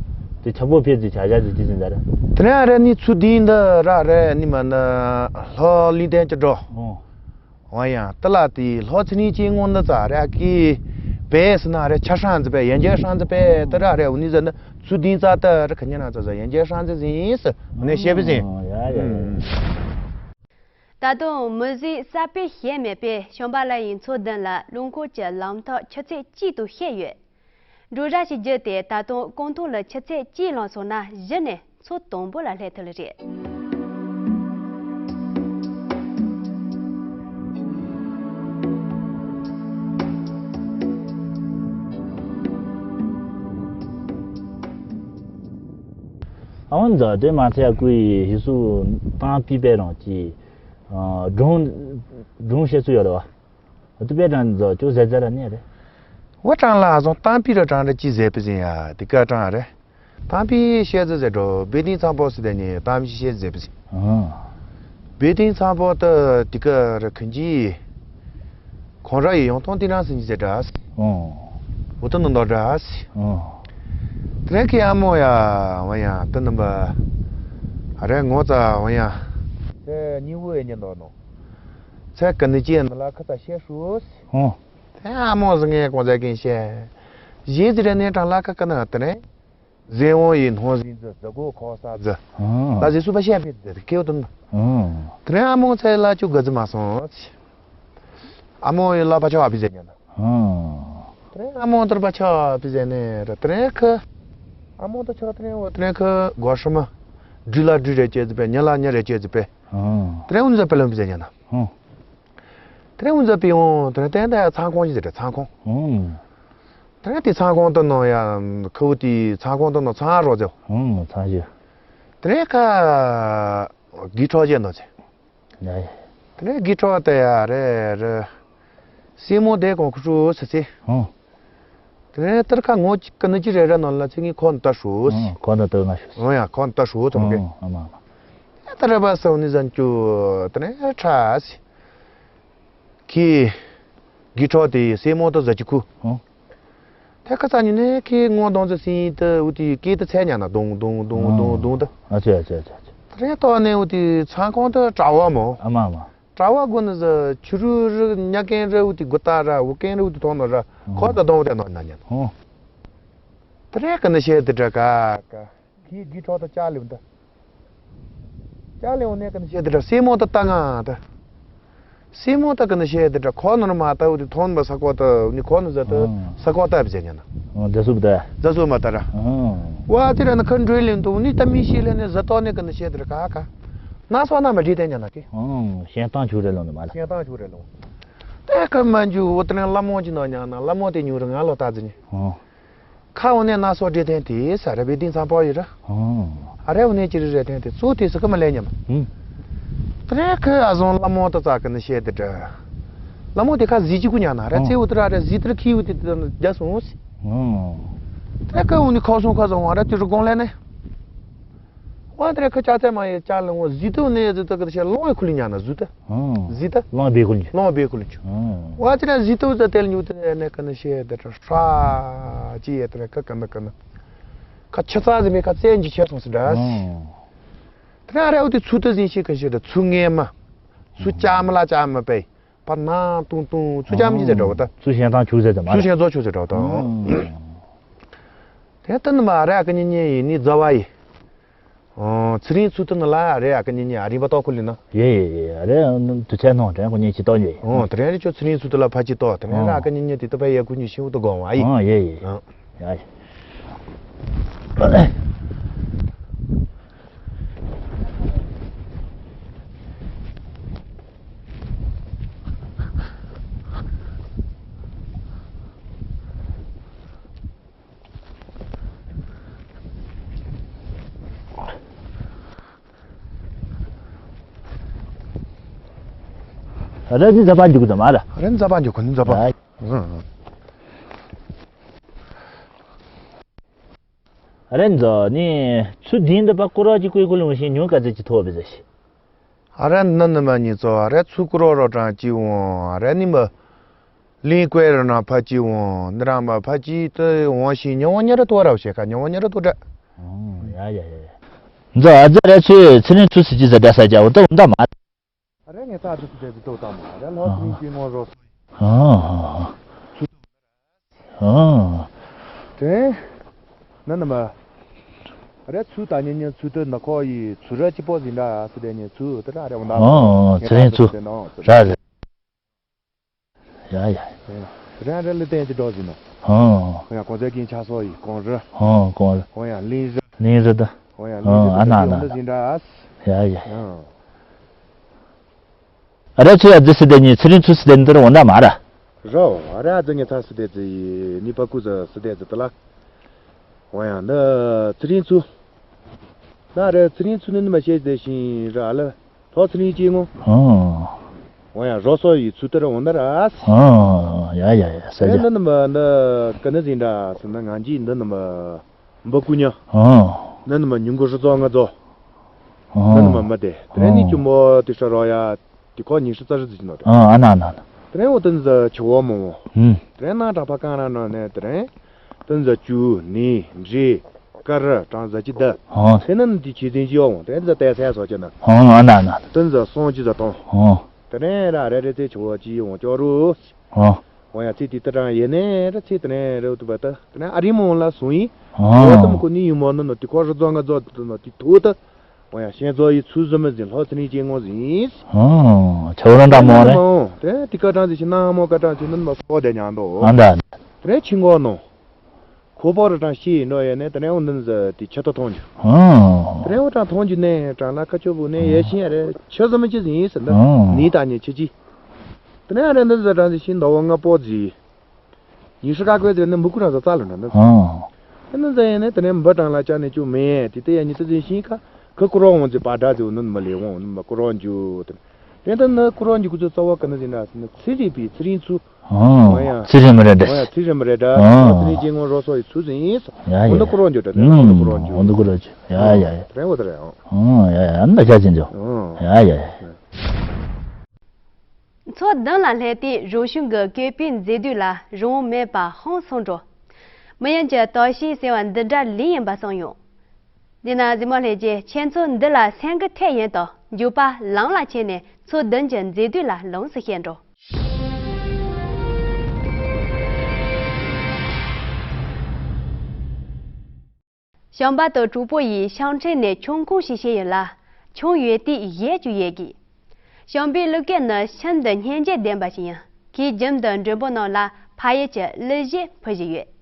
དེ་ཆ་པོ་ཕེ་ཟི་ཆ་ཆ་ཟི་ཅི་ཟིན་ད་རེ། དེ་རིང་རེ་ནི་ཚུ་དིན་ད་ར་རེ་ནི་མ་ན་ལྷོ་གླིང་བསྟན་ཅི་འགྲོ། ཨོ། འོ་ཡང་ཏི་ལ་ཏི་ལྷོ་ཚེ་རིང་ཅི་སྔོན་ནི་ཙ་རེ་ཨ་ཀི་བེ་སི་ན་རེ་ཆ་ཧྲང་ཙི་པེ་ཡན་ཇེ་ཧྲང་ཙི་པེ་ཏི་ར་རེ་འུ་ནི་ཟ་ནི་ཚུ་དིན་ཙ་ཏི་ར་ཁ་ཉ་ན་ཙ་ཟ་ཡན་ཇེ་ཧྲང་ཙི་ཟིན་སི་འུ་ནི་ཤེ་བི་ཟིན། ཨོ་ཡ་ཡ་ཡ། ད་དུང་མི་བཟོས་གསར་པའི་གཞས་མེད་པས་ཤམ་བྷ་ལ་ཡི་མཚོ་མདུན་ལ་རླངས་འཁོར་གྱི་ལམ་ཐག་ཆུ་ཚོད་གཅིག་ཏུ་བཤད་ཡོད། འགྲོ་ར་ཞིག་བརྒྱུད་དེ་ད་དུང་ཀོང་ཏུང་ལ་ཆུ་ཚོད་གཅིག་ལངས་སོང་ན་གཞི་ནས་མཚོ་དང་པོ་ལ་སླེབས་ཐུབ་ལེ་རེད། ཨ་ཝན་ཛ་དེ་མ་ཚད་ཀུའི་ཧི་སུ་ཏང་པི་པེ་རང་གི་སྒྲུང་སྒྲུང་བཤད་ཚུལ་ཡོད་རེད་བ། ཨ་ཏི་པེ་ཀྲང་ཛོ་ཅུ་ཟེ་ཛེ་ར་ནེ་རེ། ཝ་ཀྲང་ལ་ཨ་ཟོང་ཏང་པི་ར་ཀྲང་ར་ཅི་ཟེ་པི་ཟིན་ཡ་དི་ཀ་ཀྲང་རེ། ཏང་པི་ཤེ་ཛི་ཟེ་འགྲོ་བེ་ཏིང་ཚང་པོ་སི་དེ་ནི་ཏང་པི་ཤེ་ཛི་ཟེ་པི་ཟིན། ཨ། བེ་ཏིང་ཚང་པོ་ཏི་དི་ཀ་ར་ཁན་ཅི། ཁོང་ར་ཡི་ཡོང་ཏོང་ཏི་རང་སིན་ཅི་ཟེ་ཏྲ་སི། ཨ། ཝ་ཏི་ནི་འདོ་ཏྲ་སི། ཨ། དེ་རིང་ཁི་ཨ་མོ་ཡ་ཝ་ཡ་ཏི་ནི་བ། ཨ་རེ་ངོ་ཙ་ཝ་ཡ། དེ་ཉི་བུ་ཡ་ཉི་འདོ་ནོ། ཚེ་ཀ་ནི་ཅི་ཡ་ནི་ལ་ཁ་ཙ་ཤེ་ཧྲུ་སི། ཨོ། དེ་ཨ་མོ་ཟི་ངས་གོང་ཟེ་ཀིན་ཤེ། ཞེ་ཟི་རེ་ནེ་ཀྲང་ལ་ཁ་ཀ་ན་དེ་རེ། ཟན་དབང་ཡི་སྣང་ཟིན་ཟི་ཟི་གོ་ཁོ་ས་ཟི། ཨང་། ད་ཟི་སུ་པ་ཤེས་པའི་ཟི་ཟི་ཁེའུ་དུ། ཨང་། དེ་རིང་ཨ་མོ་ཚེ་ལ་ཅུ་ག་ཟི་མ་སོང་། ཨ་མོ་ཡི་ལ་པ་ཆ་བ་བི་ཟེ་ཉན་ན། ཨང་། དེ་རིང་ཨ་མོ་དར་པ་ཆ་བ་བི་ཟེ་ནེ་ར་དེ་རིང་ཁི། ཨ་མོ་དར་ཆ་དེ་རིང་འོ་དེ་རིང་ཁི་གོ་ཧྲི་མ། འབྲི་ལ་འབྲི་རེ་ཅེ་ཟི་པེ་ཉ་ལ་ཉ་རེ་ཅེ་ཟི་པེ། ཨང་། དེ་རིང་འུན་ཟ་པེ་ལོན་བི་ཟེ་ཉན་ན། ཨང་། དེ་རིང་འུན་ཟ་པེ་འོ་དེ་རིང་ཏན་ཏན་ཚང་ཁོང་ཅི་ཟེ་རེ་ཚང་ཁོང་། ཨང་། དེ་རིང་དེ་ཚང་ཁོང་དུ་ནོ་ཡ་ཁི་བུ་དེ་ཚང་ཁོང་དུ་ནོ་ཚང་རོ་ཟེ། ཨང་། ཚང་ཞི། དེ་རིང་ཁ་གི་ཁྲོ་ཅེ་ནོ་ཟེ། ཡ་ཡ། དེ་ནས་དགེ་ཕྲུག་དེ་ཡ་རེ་རེ། སྲས་མོ་དེ་གོང་ཁུ་ཧྲུ་སི་སི། ཧུང་། དེ་ནས་ཏར་ཁ་ངོ་གཅིག་གི་ནི་ཅི་རེ་རེ་ནང་ལ་ཚིག་ངའི་ཁོ་ནི་ལྟ་ཧྲུ་སི། ཧུང་། ཁོ་ནི་ལྟ་ང་ཧྲུ་སི། ཧུང་ཡ་ཁོ་ནི་ལྟ་ཧྲུ་ཐོང་གི། ཧུང་། ཨ་མ་ཨ་མ། ཡ་ད་རེ་བ་སི་འུ་ནི་ཟན་ཅུ། དེ་ནས་ཁྲ་སི། ཁི། དགེ་ཕྲུག་དེ་སྲས་མོ་དེ་ཟ་ཅི་ཁུ། ཧུང་། ཐད་ཀ་ཙ་ཉི་ནས་ཁྱེད་ངོ་གདོང་ཚོ་སྲིན་ཡིན་ཏེ་འུ་དེ་སྐད་དུ་ཚད་ཉག་ན་རྡུང་རྡུང་རྡུང་རྡུང་རྡུང་ཏེ། ཨ་ཙི་ཨ་ཙི་ཨ་ཙི་ཨ་ཙི། དེ་རིང་ཐོག་ནས་འུ་དེ་ཚང་ཁོང་དུ་གྲྭ་བ་མོ། ཨ་མ་ཨ་མ། གྲྭ་བ་དགོ་ནི་ཟ་ཆུ་རུ་རུ་ཉ་ཀན་རུ་འུ་དེ་དགུ་ཏ་ར་འུ་ཀན་རུ་འུ་དེ་ཐོང་ནོ་ར་ཁོ་ད་རྡུང་དེ་ནོ་ན་ཉན། ཧུང་། དེ་རིང་ཀ་ནི་བཤད་དེ་དྲ་ཀ་ཀ། ཁྱི་དགེ་ཕྲུག་དང་ལྕགས་ལེའུ་འདི། ལྕགས་ལེའུ་ནས་ཀ་ནི་བཤད་དེ་དྲ་སྲས་མོ་དང་ལྟ་ང་དང་། སྲས་མོ་དང་ཀ་ནི་བཤད་དེ་དྲ་ཁོ་ནོར་མ་ལྟ་བུ་དེ་ཐོན་པ་ས་ཀོ་ཏ་ནི་ཁོ་ནི་ཟ་ཏ་ཨང་། ས་ཀོ་ཏ་བྱས་ཉན་ན། ཨང་། རྫ་སུབ་ད། རྫ་སུབ་མ་ལྟ་ར། ཨང་། བ་དེ་ར་ནི་ཁ་འགྲོས་ལེན་དུ་ནི་ད་མི་ཤེས་ལེ་ནི་ཟ་ཏོ་ནས་ཀ་ནི་བཤད་དེ་དྲ་ཀ་ཀ། ན་སོ་ན་མ་བྲིས་ཏེ་ཉན་ན་ཀི། ཨང་། ཤན་སྟངས་ཆུ་རེ་ལོང་ནི་མ་ལ། ཤན་སྟངས་ཆུ་རེ་ལོང་། དེ་ཀ་མ་འཇུ་འོ་དེ་རིང་ལ་མོ་ཅི་ནོ་ཉན་ན་ལ་མོ་དེ་ཉུ་རུ་ང་ལོ་ལྟ་ཟི་ནི། ཨང་། ཁ་འོ་ནས་ན་སོ་འདྲེ་ཐན་དེ་ས་ར་བའི་ཏིང་ཚང་པོ་ཡི་ར། ཨང་། ཨ་རེ་འོ་ནས་ཅི་རི་རེ་ཐན་དེ་ཙུ་དེ་སི་ཀ་མ་ལེ་ཉམ། ཨང་། དེ་རེ་ཁ་ཨ་ཟོང་ལ་མོ་ཏ་ཙ་ཀ་ནི་ཤེས་དེ་དྲ། ལ་མོ་དེ་ཁ་ཟི་ཅི་ཀུ་ཉ་ན་ར་ཨང་ཚེ་འུ་དེ་ར་ར་ཟི་དེ་ར་ཁི་འུ་དེ་དེ་རྒྱ་སོང་སི། ཨང་། དེ་རེ་ཁ་འོ་ནི་ཁ་སོང་ཁ་སོང་བ་ར་དེ་རུ་གོང་ལེ་ནས། ཝ་དེ་ར་ཁ་ཅག་ཚད་མ་ཡི་ཅག་ལ་ངོ་ཟི་དེ་འོ་ནས་ཟི་དེ་ཀ་དེ་ཤེས་ལོང་ཡི་ཁུ་ལི་ཉ་ན་ཟུ་དེ། ཨང་། ཟི་ད། ལོང་བའི་ཁུལ་གྱི། ལོང་བའི་ཁུལ་གྱི། ཨང་། ཝ་ཅི་ར་ཟི་ཏུ་ཟ་ཏེལ་ཉུ་ཏེ་ནེ་ཀ་ནེ་ཤེ་དེ་ཏྲ་ཧྲ་ཅི་ཡེ་ཏེ་ནེ་ཀ་ཀ་ནེ་ཀ་ནེ། ཁ་ཆ་ཚ་ཟི་མེ་ཁ་ཙན་གྱི་ཆེ་སོང་སི་འདྲ། ཨང་། དེ་ར་རེ་འུ་ཏི་ཚུ་ཏུ་ཟིན་ཤེ་ཀ་ཤེ་ད་ཚུ་ངེ་མ། ཚུ་ཅ་མ་ལ་ཅ་མ་པེ། པ་ན་ཏུང་ཏུང་ཚུ་ཅ་མ་ཅི་ཟེ་འདྲ་བ་ད། ཚུ་ཤན་ཐང་ཆུ་ཟེ་ད་མ་ཚུ་རེད། ཤན་ཚོ་ཆུ་ཟེ་འདྲ་བ་ད། ཨང་། དེ་ཏན་མ་རེ་ཨ་ཀ་ཉེ་ཉེ་ཡི་ནི་ཛ་བ་ཡི། ཨོ། ཚེ་རིང་ཚུལ་ཁྲིམས་ལ་རེ་ཨ་ཀ་ཉེ་ཉེ་ཨ་རིང་པ་ཏོག་ཁུ་ལི་ན། ཡེ་ཡེ་ཡེ། ཨ་རེ་དུ་ཆེ་ནོ་དྲན་ཁོ་ཉེ་ཅི་ཏོ་ཉེ། ཨོ། དེ་རེ་རེ་ཆོ་ཚེ་རིང་ཚུལ་ཁྲིམས་ལ་ཕ་ཅི་ཏོ། དེ་རེ་ཨ་ཀ་ཉེ་ཉེ་དེ་ཏོ་ཕ་ཡེ་ཁུ་ཉི་ཤིང་དུ་གོང་བ་ཡི། ཨོ་ཡེ་ཡེ། ཨོ། ཡ་ཡེ། རེ་ནི་འཛབ་པ་འཇུག་གི་མ་ར། རེ་ནི་འཛབ་པ་འཇུག་གི་ནི་འཛབ་པ། ཨ། རེ་འཛོ་ནི་ཚུ་འཛིན་འདི་པ་ཀུ་རོ་ཅི་ཀུའི་ཀུ་ལུང་ཤིང་ཉུང་ག་ཚད་ཅི་ཐོབ་བི་ཟེར་ཤི། ཨ་ར་ནི་ནི་མ་ཉི་ཚོ་ཨ་ར་ཚུ་ཀུ་རོ་རོ་གྲང་ཅི་འོང་ཨ་ར་ནི་མ། ལིང་ཀོའི་ར་ན་ཕ་ཅི་འོང་ནི་ར་མ་ཕ་ཅི་ཏི་འོང་ཤིང་ཉི་འོང་ཉི་ར་ཏོ་ར་བ་ཤེ་ཁ་ཉི་འོང་ཉི་ར་ཏོ་དྲ། ཨོ་ཡ་ཡ་ཡ་ཡ། འཛོ་ཨ་ཛ་ར་ཚུ་ཚེ་རིང་ཚུ་སི་ཅི་ཟ་དྲ་ས་ཅ་འོ་ཏོ་འོང་ད་མ། ཨ་ར་ངས་ས་ཏི་སི་དེ་ཏོ་ད་མ་ར་ལྷོ་ཚེ་རིང་ཅི་ངོ་རོ། ཨོ། ཨོ། དྲན། ན་ན་མ། རེ་ཚུ་ད་ཉེ་ཉེ་ཚུ་དེ་ན་ཁོ་ཡི་ཚུ་ར་ཅི་པོ་ཟིན་འདྲ་སི་དེ་ཉེ་ཚུ་དེ་ར་རེ་འོ་ན། ཨོ་ཨོ་ཚེ་རིང་ཚུ། ར་རེ། ཡ་ཡ། ར་རེ་ལི་ཏན་ཅི་འགྲོ་ཟིན་ནོ། ཨོ། ཁོ་ཡང་གོང་ཚད་ཀྱིན་ཆ་སོ་ཡི་གོང་རི། ཨོ་གོང་རི། ཁོ་ཡང་གླིང་རི། གླིང་རི་ད། ཁོ་ཡང་ཨོ་གླིང་རི་ཨ་ན་ད་ཨ་ན་ཡོང་ད་ད། ཟིན་འདྲ། ཡ་ཡ། ཨོ། ཨ་ར་ཚུ་ཡ་ཛི་སི་དེ་ཉི་ཚེ་རིང་ཚུ་སི་དེ་འདིར་འོ་ན་མ་ར། རོ། ཨ་ར་ཨ་ཙི་ངེ་ཚ་སི་དེ་ཙི་ནི་པ་ཀུ་ཙི་སི་དེ་ཙི་ཏི་ལ། འོ་ཡང་ནི་ཚེ་རིང་ཚུ། ན་རེ་ཚེ་རིང་ཚུ་ནི་ནི་མ་ཤེས་ཟེར་ཤིང་ར་ཨ་ལ། ཐོག་ཚེ་རིང་སྐྱེ་ངོ་། ཨོ། འོ་ཡང་རོ་སོ་ཡི་ཚུ་ཏི་ར་འོ་ན་ར་ཨ་སི། ཨོ་ཡ་ཡ་ཡ་ས་ཡ། ནི་ནི་མ་ནི་ཀ་ནི་ཟིན་འདྲ་སི་ན་ང་འཇིག་འདི་ནི་མ། འབུ་ཀུ་ཉ། ཨང་། ནི་ནི་མ་ཉུང་གུ་ཧྲི་ཙོ་ང་ཙོ། ཨང་། ནི་ནི་མ་མི་དེ། དེ་ནས་ནི་ཨང་། ཅུ་མོ་དེ་ཧྲི་རོ་ཡ། དེ་ཁོ་ཉི་ཧྲི་རྩ་ཧྲི་ཙི་ཅི་ནོ་དེ། ཨང་། ཨ་ན་ན་ན། དེ་ནས་འོ་ཏི་ཛ་ཆུ་བོ་མོ། ཨུམ། དེ་ནས་ནང་གྲྭ་ཕ་གང་ར་ནོ་ནས་དེ་ནས། ཏི་ཛ་ཅུ་ནི་འདྲེ། ཀ་ར་གྲང་ཟ་ཅི་ད། ཨང་། དེ་ནས་ནི་དེ་ཆི་ཙིང་ཅི་ཡོ་འོང་། དེ་ནས་ཛ་ཏེ་སེ་སོ་ཅི་ན། ཨང་། ཨ་ན་ན་ན། ཏི་ཛ་སོང་ཅི་ཛ་ཏོང་། ཨང་། དེ་ནས་ར་རེ་རེ་ཙེ་ཆུ་བོ་ཅི་ཡོང་ཅོ་རུ། ཨང་། ཨོ་ཡ་ཚེ་དེ་ལྟ་རང་ཡེ་ནས་ར་ཚེ་དེ་ནས་རེ་བ་ཏུ་བ་ཏ་དེ་ནས་ཨ་རི་མོ་ལ་སོང་ཡིན། ཨོ་ཨོ་ཏམ་ཁོ་ནི་ཡུ་མོ་ནི་ནོ་དེ་ཁོ་རི་རྫོང་ང་རྫོགས་དུ་ནོ་དེ་ཐུག་ཏུ། ཨོ་ཡ་ཤན་རྫོགས་ཡི་ཚུལ་བཟོ་མི་ཟིན་ལྷོ་ཚེ་རིང་སྐྱེ་ངོ་ཟིན། ཨོ་ཆོ་རང་འདྲ་མོ་རེད། དེ་དེ་ཀ་གྲངས་ཟིན་ཤི་ན་མོ་ཀ་གྲངས་ཟིན་ནི་མ་སོ་དེ་ཉང་དོ། ཨ་འདྲ། དེ་ནས་ཆི་མགོ་ནོ། ཁོ་པོ་རི་གྲངས་ཤི་ཡིན་ནོ་ཡེ་ནས་དེ་ནས་འོ་འདི་ཟ་དེ་ཆི་ཏོ་མཐོང་རྒྱུ། ཨོ། དེ་ནས་འོ་གྲངས་མཐོང་རྒྱུ་ནས་གྲངས་ལ་ཁ་ཆོ་བུ་ནས་ཡེ་ཤི་ཡ་རེད་ཆི་ཟ་མི་ཆི་ཟིན་ཡིན་ཟིན་ད། ཨོ། ནི་ད་ཉེ་ཆི་ཆི། དེ་ནས་ཨ་རེ་འདི་ཟ་གྲངས་ཟིན་ཤི་ཟླ་བ་ལྔ་པོ་ཟིན། ཉི་ཤུ་ཀ་ཀོས་ཟེར་ནས་མི་ཀུ་ར་ཟ་ཙ་ལ་ན་ནི། ཨོ། ཨ་ནི་ཟེར་ཡིན་ནས་དེ་ནས་འབུ་གྲངས་ལ་ཅག་ནས་ཅུ་མེད་དེ་ལྟ་ཡ་ཉི་ཏི་ཟིན་ཤིང་ཁ་ཁི་ཀུ་རོ་འོང་ཟེར་པ་དྲ་ཟེར་བ་ནི་མི་ལས་འོང་ནི་མ་ཀུ་རོ་འཇུ་དེ་དེ་ལྟ་ནི་ཀུ་རོ་འཇུ་ཀུ་ཚོ་རྩ་བ་ཀ་ནི་ཟིན་ན་ཟིན་ན་ཚེ་རིང་པའི་ཚེ་རིང་ཚུ། ཨོ་ཡ། ཚེ་རིང་མི་རེད་འདྲ། ཨོ་ཡ་ཚེ་རིང་མི་རེད་འདྲ། ཨོ་ཚེ་རིང་སྐྱེ་དངོས་རོ་སོ་ཡི་ཚུ་ཟིན་ཡིན་ས། ཡ་འོ་ཡ་ནི་ཀུ་རོ་འཇུ་དྲ་ནི་འོ་ནི་ཀུ་རོ་འཇུ། འོ་ནི་ཀུ་རོ་འཇུ། ཡ་ཡ་ཡ། དེ་རེད་འོ་དེ་རེད་ཨོ། ཨོ་ཡ་ཡ་ཨ་ནི་ད་ཆ་ཅན་འཇུ། ཨོ་ཡ་ཡ་ཡ། མཚོ་བདུན་ལ་སླེབས་དུས་རུ་ཤུང་གི་བཀོད་པའི་མཛེས་སྡུག་ལ་རང་དབང་མེད་པར་ཧང་སངས་འགྲོ། མི་ཡུལ་གྱི་དོ་ཤལ་ཟེར་བ་འདི་འདྲ་ལོས་ཡིན་པ་བསམ་ཡོང་། དེས་ན་གཟིགས་མོ་ལྷན་རྒྱས་ཁྱེད་ཚོ་འདི་ལ་སེམས་འགུལ་ཐེབས་ཡོན་དང་འཇུག་པ་ལམ་ལ་ཁྱེར་ནས་མཚོ་བདུན་གྱི་མཛེས་སྡུག་ལ་ལོངས་སུ་སྤྱད་འགྲོ། བྱམས་པ་དང་གྲོགས་པོ་ཡིས་ཤང་ཁྲེང་ནས་ཁྱུང་ཁུང་ཞིག་བྱས་ཡོད་ལ། ཁྱུང་ཡོད་དུས་ཡས་ཀྱང་ཡས་གི། བྱམས་པའི་གླུ་སྐད་ནི་ཤིན་ཏུ་སྙན་འཇེབས་ལྡན་པ་ཞིག་ཡིན། ཁོས་རྒྱུན་དུ་མགྲོན་པོ་རྣམས་ལ་ཕ་ཡུལ་གྱི་གླུ་གཞས་ཕུལ་བཞིན་ཡོད།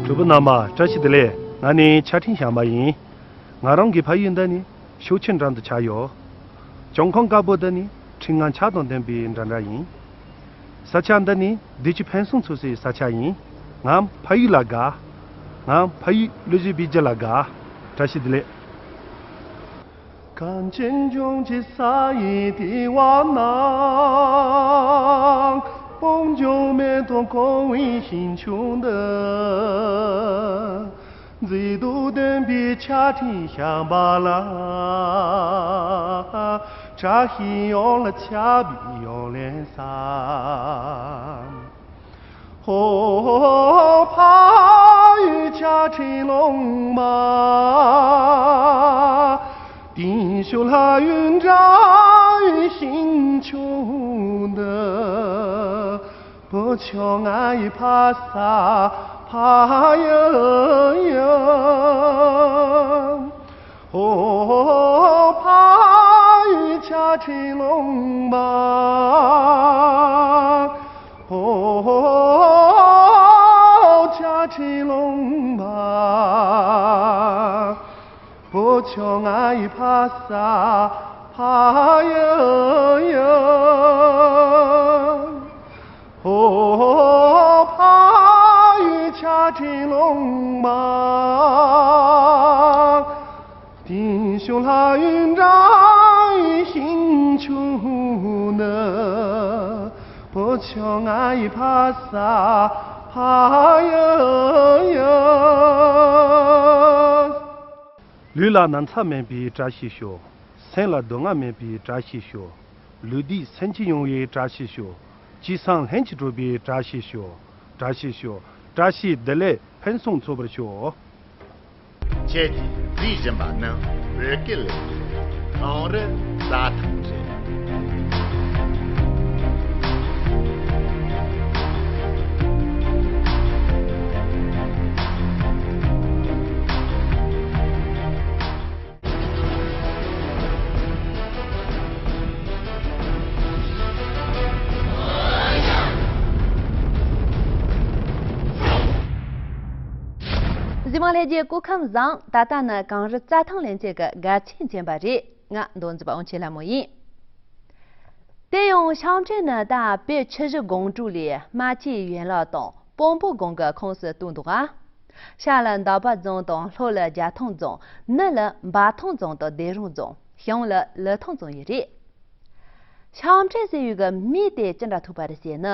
གྲོགས་པོ་རྣམ་པ་བཀྲ་ཤིས་བདེ་ལེགས། ང་ནི་ཕྱག་ཕྲེང་བྱམས་པ་ཡིན། ང་རང་གི་ཕ་ཡུལ་འདི་ནི་ཤོག་ཆེན་འགྲམ་དུ་ཆགས་ཡོད། བྱང་ཁམས་དཀར་པོ་འདི་ནི་ཁྲི་ལྔ་ཆར་དང་ལྡན་པའི་འགྲམ་འགྲམ་ཡིན། ས་ཆ་འདི་ནི་བདེ་སྐྱིད་ཕུན་སུམ་ཚོགས་སའི་ས་ཆ་ཡིན། ངའམ་ཕ་ཡུལ་ལ་དགའ། ངའམ་ཕ་ཡུལ་གླུ་གཞས་པའི་རྒྱུ་ལ་དགའ། བཀྲ་ཤིས་བདེ་ལེགས། གངས་ཅན་ལྗོངས་ཀྱི་ས་ཡི་ལྟེ་བ་ན། སྤང་ལྗོངས་མེ་ཏོག་གང་བའི་ཞིང་ཆུང་འདི། མཛེས་སྡུག་ལྡན་པའི་ཕྱག་ཕྲེང་བྱམས་པ་ལ། བཀྲ་ཤིས་ཡོངས་ལ་ཁྱབ་པའི་ཡོངས་ལེན་ས། ཧོ། ཕ་ཡུལ་ཕྱག་ཕྲེང་ལུང་པ། དེང་ཕྱོགས་ལྷ་ཡུལ་འདྲ་བའི་ཞིང་ཆུང་འདི། བུ་ཆུང་ང་ཡི་ཕ་ས་ཕ་ཡུལ་ཡིན། ཧོ། ཕ་ཡུལ་ཕྱག་ཕྲེང་ལུང་པ། ཧོ། ཕྱག་ཕྲེང་ལུང་པ། བུ་ཆུང་ང་ཡི་ཕ་ས་ཕ་ཡུལ་ཡིན། ཧོ། ཕ་ཡུལ་ཕྱག་ཕྲེང་ལུང་པ། དེང་ཕྱོགས་ལྷ་ཡུལ་འདྲ་བའི་ཞིང་ཆུང་ནི། བུ་ཆུང་ང་ཡི་ཕ་ས་ཕ་ཡུལ་ཡིན། ལུས་ལ་ན་ཚ་མེད་པའི་བཀྲ་ཤིས་ཤོག། སེམས་ལ་སྡུག་བསྔལ་མེད་པའི་བཀྲ་ཤིས་ཤོག། ལུས་འདི་སེམས་ཀྱི་ཡོང་བའི་བཀྲ་ཤིས་ཤོག། ཅི་བསམ་ལྷུན་གྱིས་གྲུབ་པའི་བཀྲ་ཤིས་ཤོག། བཀྲ་ཤིས་ཤོག། བཀྲ་ཤིས་བདེ་ལེགས་ཕུན་སུམ་ཚོགས་པར་ཤོག། ཁྱེད་ཀྱིས་གཟིགས་བཞིན་པ་ནི་བོད་སྐད་ལས་ཁུངས་གངས་རི་རྩྭ་ཐང་རེད། གཟིགས་མོ་ལྷན་རྒྱས་སྐུ་ཁམས་བཟང་། ད་ལྟ་ནི་གངས་རི་རྩྭ་ཐང་ལྷན་རྒྱས་ཀྱི་དགའ་ཆེན་བྱིན་པ་རེད། ང་མདོ་འཛིན་པ་དབང་ཆེན་ལྷ་མོ་ཡིན། དེ་ཡང་ཤང་ཁྲེང་ནི་ད་བོད་ཆུ་བཞི་སྒང་དྲུག་ལས་རྨ་ཆུའི་ཡན་ལག་དང་སྤོ་བོ་སྒང་གི་ཁོངས་སུ་གཏོགས་འདུག་ག། ཤར་ལ་འདབ་པ་རྫོང་དང་ལྷོ་ལ་རྒྱ་ཐང་རྫོང་། ནུབ་ལ་འབའ་ཐང་རྫོང་དང་སྡེ་རོང་རྫོང་། བྱང་ལ་ལི་ཐང་རྫོང་ཡིན་རེད། ཤང་ཁྲེང་ཟེར་བའི་གི་མིང་དེ་ཅི་འདྲ་ཐོགས་པ་རེད་ཟེར་ན།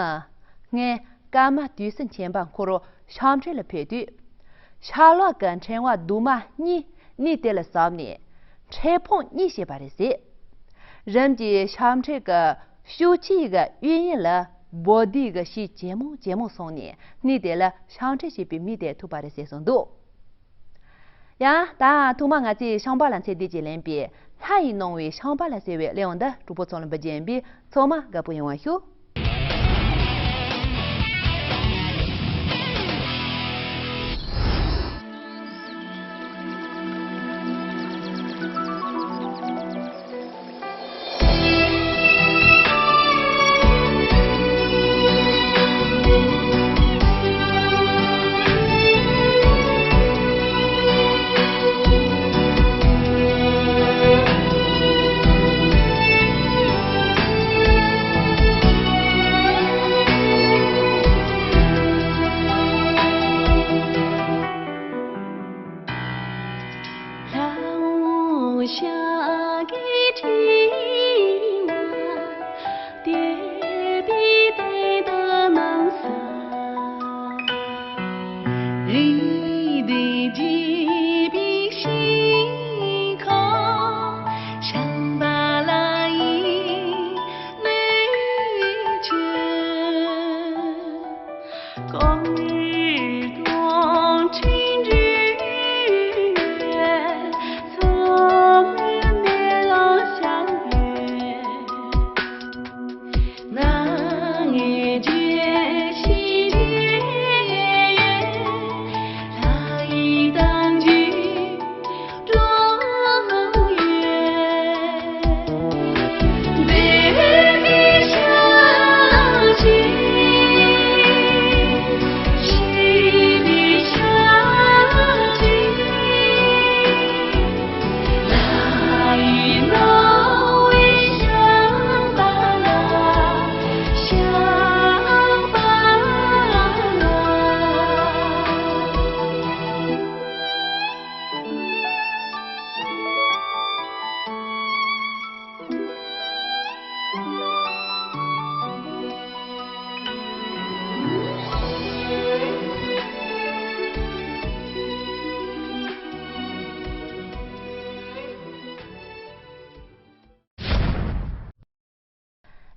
སྔོན་ཀརྨ་དུས་སུ་མཁྱེན་པ་འཁོར་ཤང་ཁྲེང་ལ་ཕེབས་དུས། ཤར་ལྷོ་གི་ཕྲེང་བ་དུ་མ་གཉིས་གནས་དེ་ལ་ཟབ་ནས་ཕྲེང་ཕུང་གཉིས་བྱས་པ་རེད་ཟེར། རིམ་གྱིས་ཤང་ཁྲེང་གི་ ཤུགས་ཆེ་གི་གཡས་གཡོན་ལ་བོ་དྷི་གི་ཤིང་ཇེ་མང་ཇེ་མང་སོང་ནས་གནས་དེ་ལ་ཤིང་འཁྲུད་བྱེད་པའི་མི་དེ་ཐུག་པ་རེད་ཟེར་གསུངས་འདུག། ཡ། ད་ཐོག་མར་ང་ཚོས་ཤམྦྷ་ལ་ཚེ་འདས་ཀྱིས་ལེན་པའི་ལྷ་ཡིས་གནང་བའི་ཤམྦྷ་ལ་ཟེར་བའི་གླེང་བ་འདི་གྲོགས་པོ་ཚོ་ལ་འབུལ་རྒྱུ་ཡིན་པས་ཚང་མ་དགའ་པོ་ཡོང་བ་ཞུ།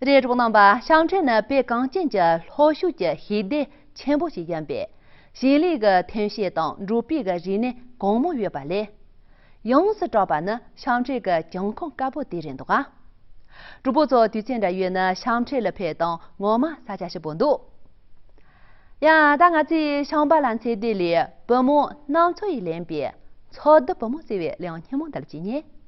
རེད། གྲོགས་རྣམ་པ། ཤིང་འཁྲུད་ནི་བོད་གངས་ཅན་གྱི་ལྷོ་ཕྱོགས་ཀྱི་ཤིང་སྡེ་ཆེན་པོ་ཞིག་ཡིན་པས། ཞིང་ལས་ཀྱི་ཐོན་སྐྱེད་དང་འབྲོག་པའི་གི་རིག་གནས་གང་མང་ཡོད་པ་ལས། ཡོངས་སུ་གྲགས་པ་ནི་ཤིང་འཁྲུད་ཀྱི་གྱང་ཁང་དཀར་པོ་དེ་རེད་འདུག་ག། གྲོགས་པོ་ཚོ་དུས་ཚོད་འདྲ་ཡོད་ན་ཤིང་འཁྲུད་ལ་ཕེབས་དང་། ངོ་མ་ས་ཆ་ཞིབ་པོ་འདུག། ཡ། ད་ང་ཚོས་ཤམྦྷ་ལ་ཚེ་འདས་ལས་བུ་མོ་སྣང་ཚུལ་ཡིས་ལེན་པའི་ཚོགས་འདུ་བུ་མོ་ཟེར་བའི་གླེང་སྙན་མོ་འདི་ལ་ཅིག་ཉན།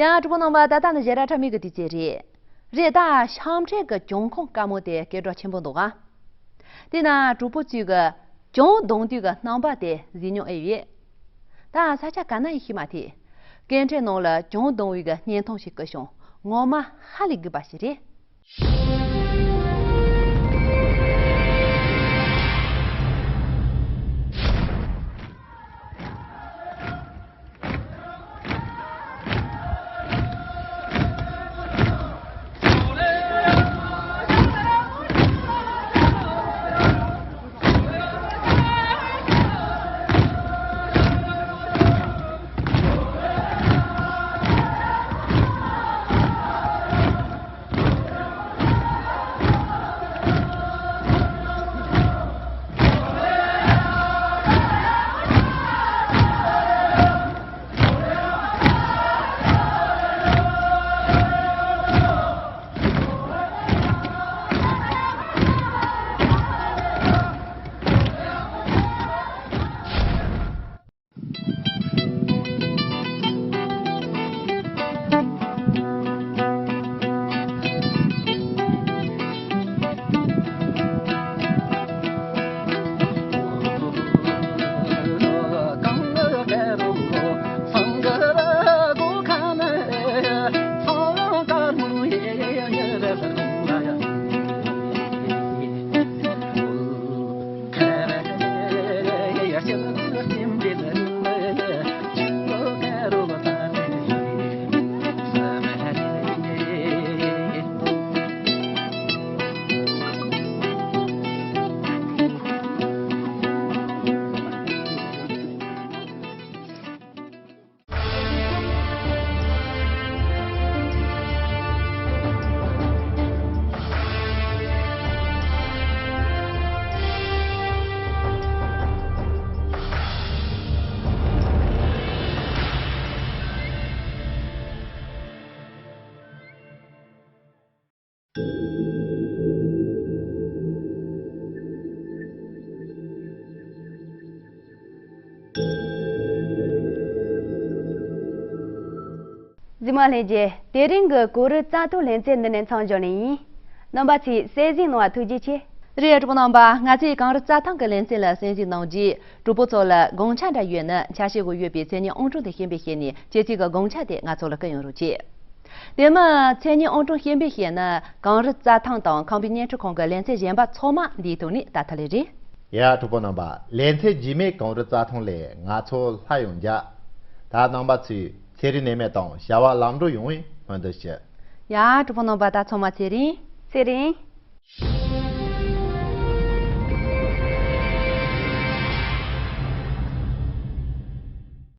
ཡང་གྲོགས་པོ་རྣམ་པ། ད་ལྟ་ནི་ཞལ་ལག་ཁྲ་མིག་གི་དུས་ཚོད་རེད། རེད། ད་ཤམ་འཕྲེད་ཀྱི་གྱང་ཁོངས་དཀར་མོ་དེ་སྐད་གྲགས་ཆེན་པོ་འདུག་ག་དེ་ན་གྲོགས་པོ་ཚོས་ཀྱི་གྱང་རྡུང་དུས་ཀྱི་རྣམ་པ་དེ་གཟིགས་མྱོང་ཨེ་ཡོད། ད་ས་ཆ་ག་ན་ཡིན་ཤེས་མ་ཐུབ། སྐད་འཕྲིན་ནང་ལ་གྱང་རྡུང་བའི་གི་བརྙན་ཐུང་ཞིག་བཀོད་བྱུང་། ངོ་མ་ཧ་ལས་དགོས་པ་ཞིག་རེད། གཟིགས་མོ་ལྷན་རྒྱས། དེ་རིང་གི་གངས་རི་རྩྭ་ཐང་ལེ་ཚན་འདི་ནས་མཚམས་འཇོག་ནི་ཡིན། རྣམ་པ་ཚོས་གསན་གཟིགས་གནང་བ་ཐུགས་རྗེ་ཆེ། རེད། གྲོགས་པོ་རྣམ་པ། ང་ཚོས་གངས་རི་རྩྭ་ཐང་གི་ལེ་ཚན་ལ་གསན་གཟིགས་གནང་རྗེས། གྲོགས་པོ་ཚོ་ལ་དགོངས་འཆར་འདྲ་ཡོད་ན། འཆར་གཞི་སྒོ་ཡོད་པའི་མཚན་སྙན་ཨང་གྲངས་དེ་ཤེས་པའི་ཞལ་ནས་ཁྱེད་ཚོའི་གི་དགོངས་འཆར་དེ་ང་ཚོ་ལ་བསྐུར་ཡོང་རོགས་གྱིས། དེ་མིན་མཚན་སྙན་ཨང་གྲངས་ཤེས་པའི་ཞལ་ནས་གངས་རི་རྩྭ་ཐང་དང་ཁམས་པའི་བརྙན་འཕྲིན་ཁང་གི་ལེ་ཚན་གཞན་པ་ཚང་མ་འདིའི་ཐོག་ནས་ལྟ་ཐུབ་ལེ་རེད། ཡ། གྲོགས་པོ་རྣམ་པ། ལེ་ཚན་རྗེས་མའི་གངས་རི་རྩྭ་ཐང་ལས་ང་ཚོ་སླར་ཡང་མཇལ། ད་རྣམ་པ་ཚོས་ཚེ་རིང་ནད་མེད་དང་བྱ་བ་ལམ་འགྲོ་ཡོང་བའི་སྨོན་འདུན་ཞུ། ཡ། གྲོགས་པོ་རྣམ་པ། ད་ཚང་མ་ཚེ་རིང་། ཚེ་རིང་།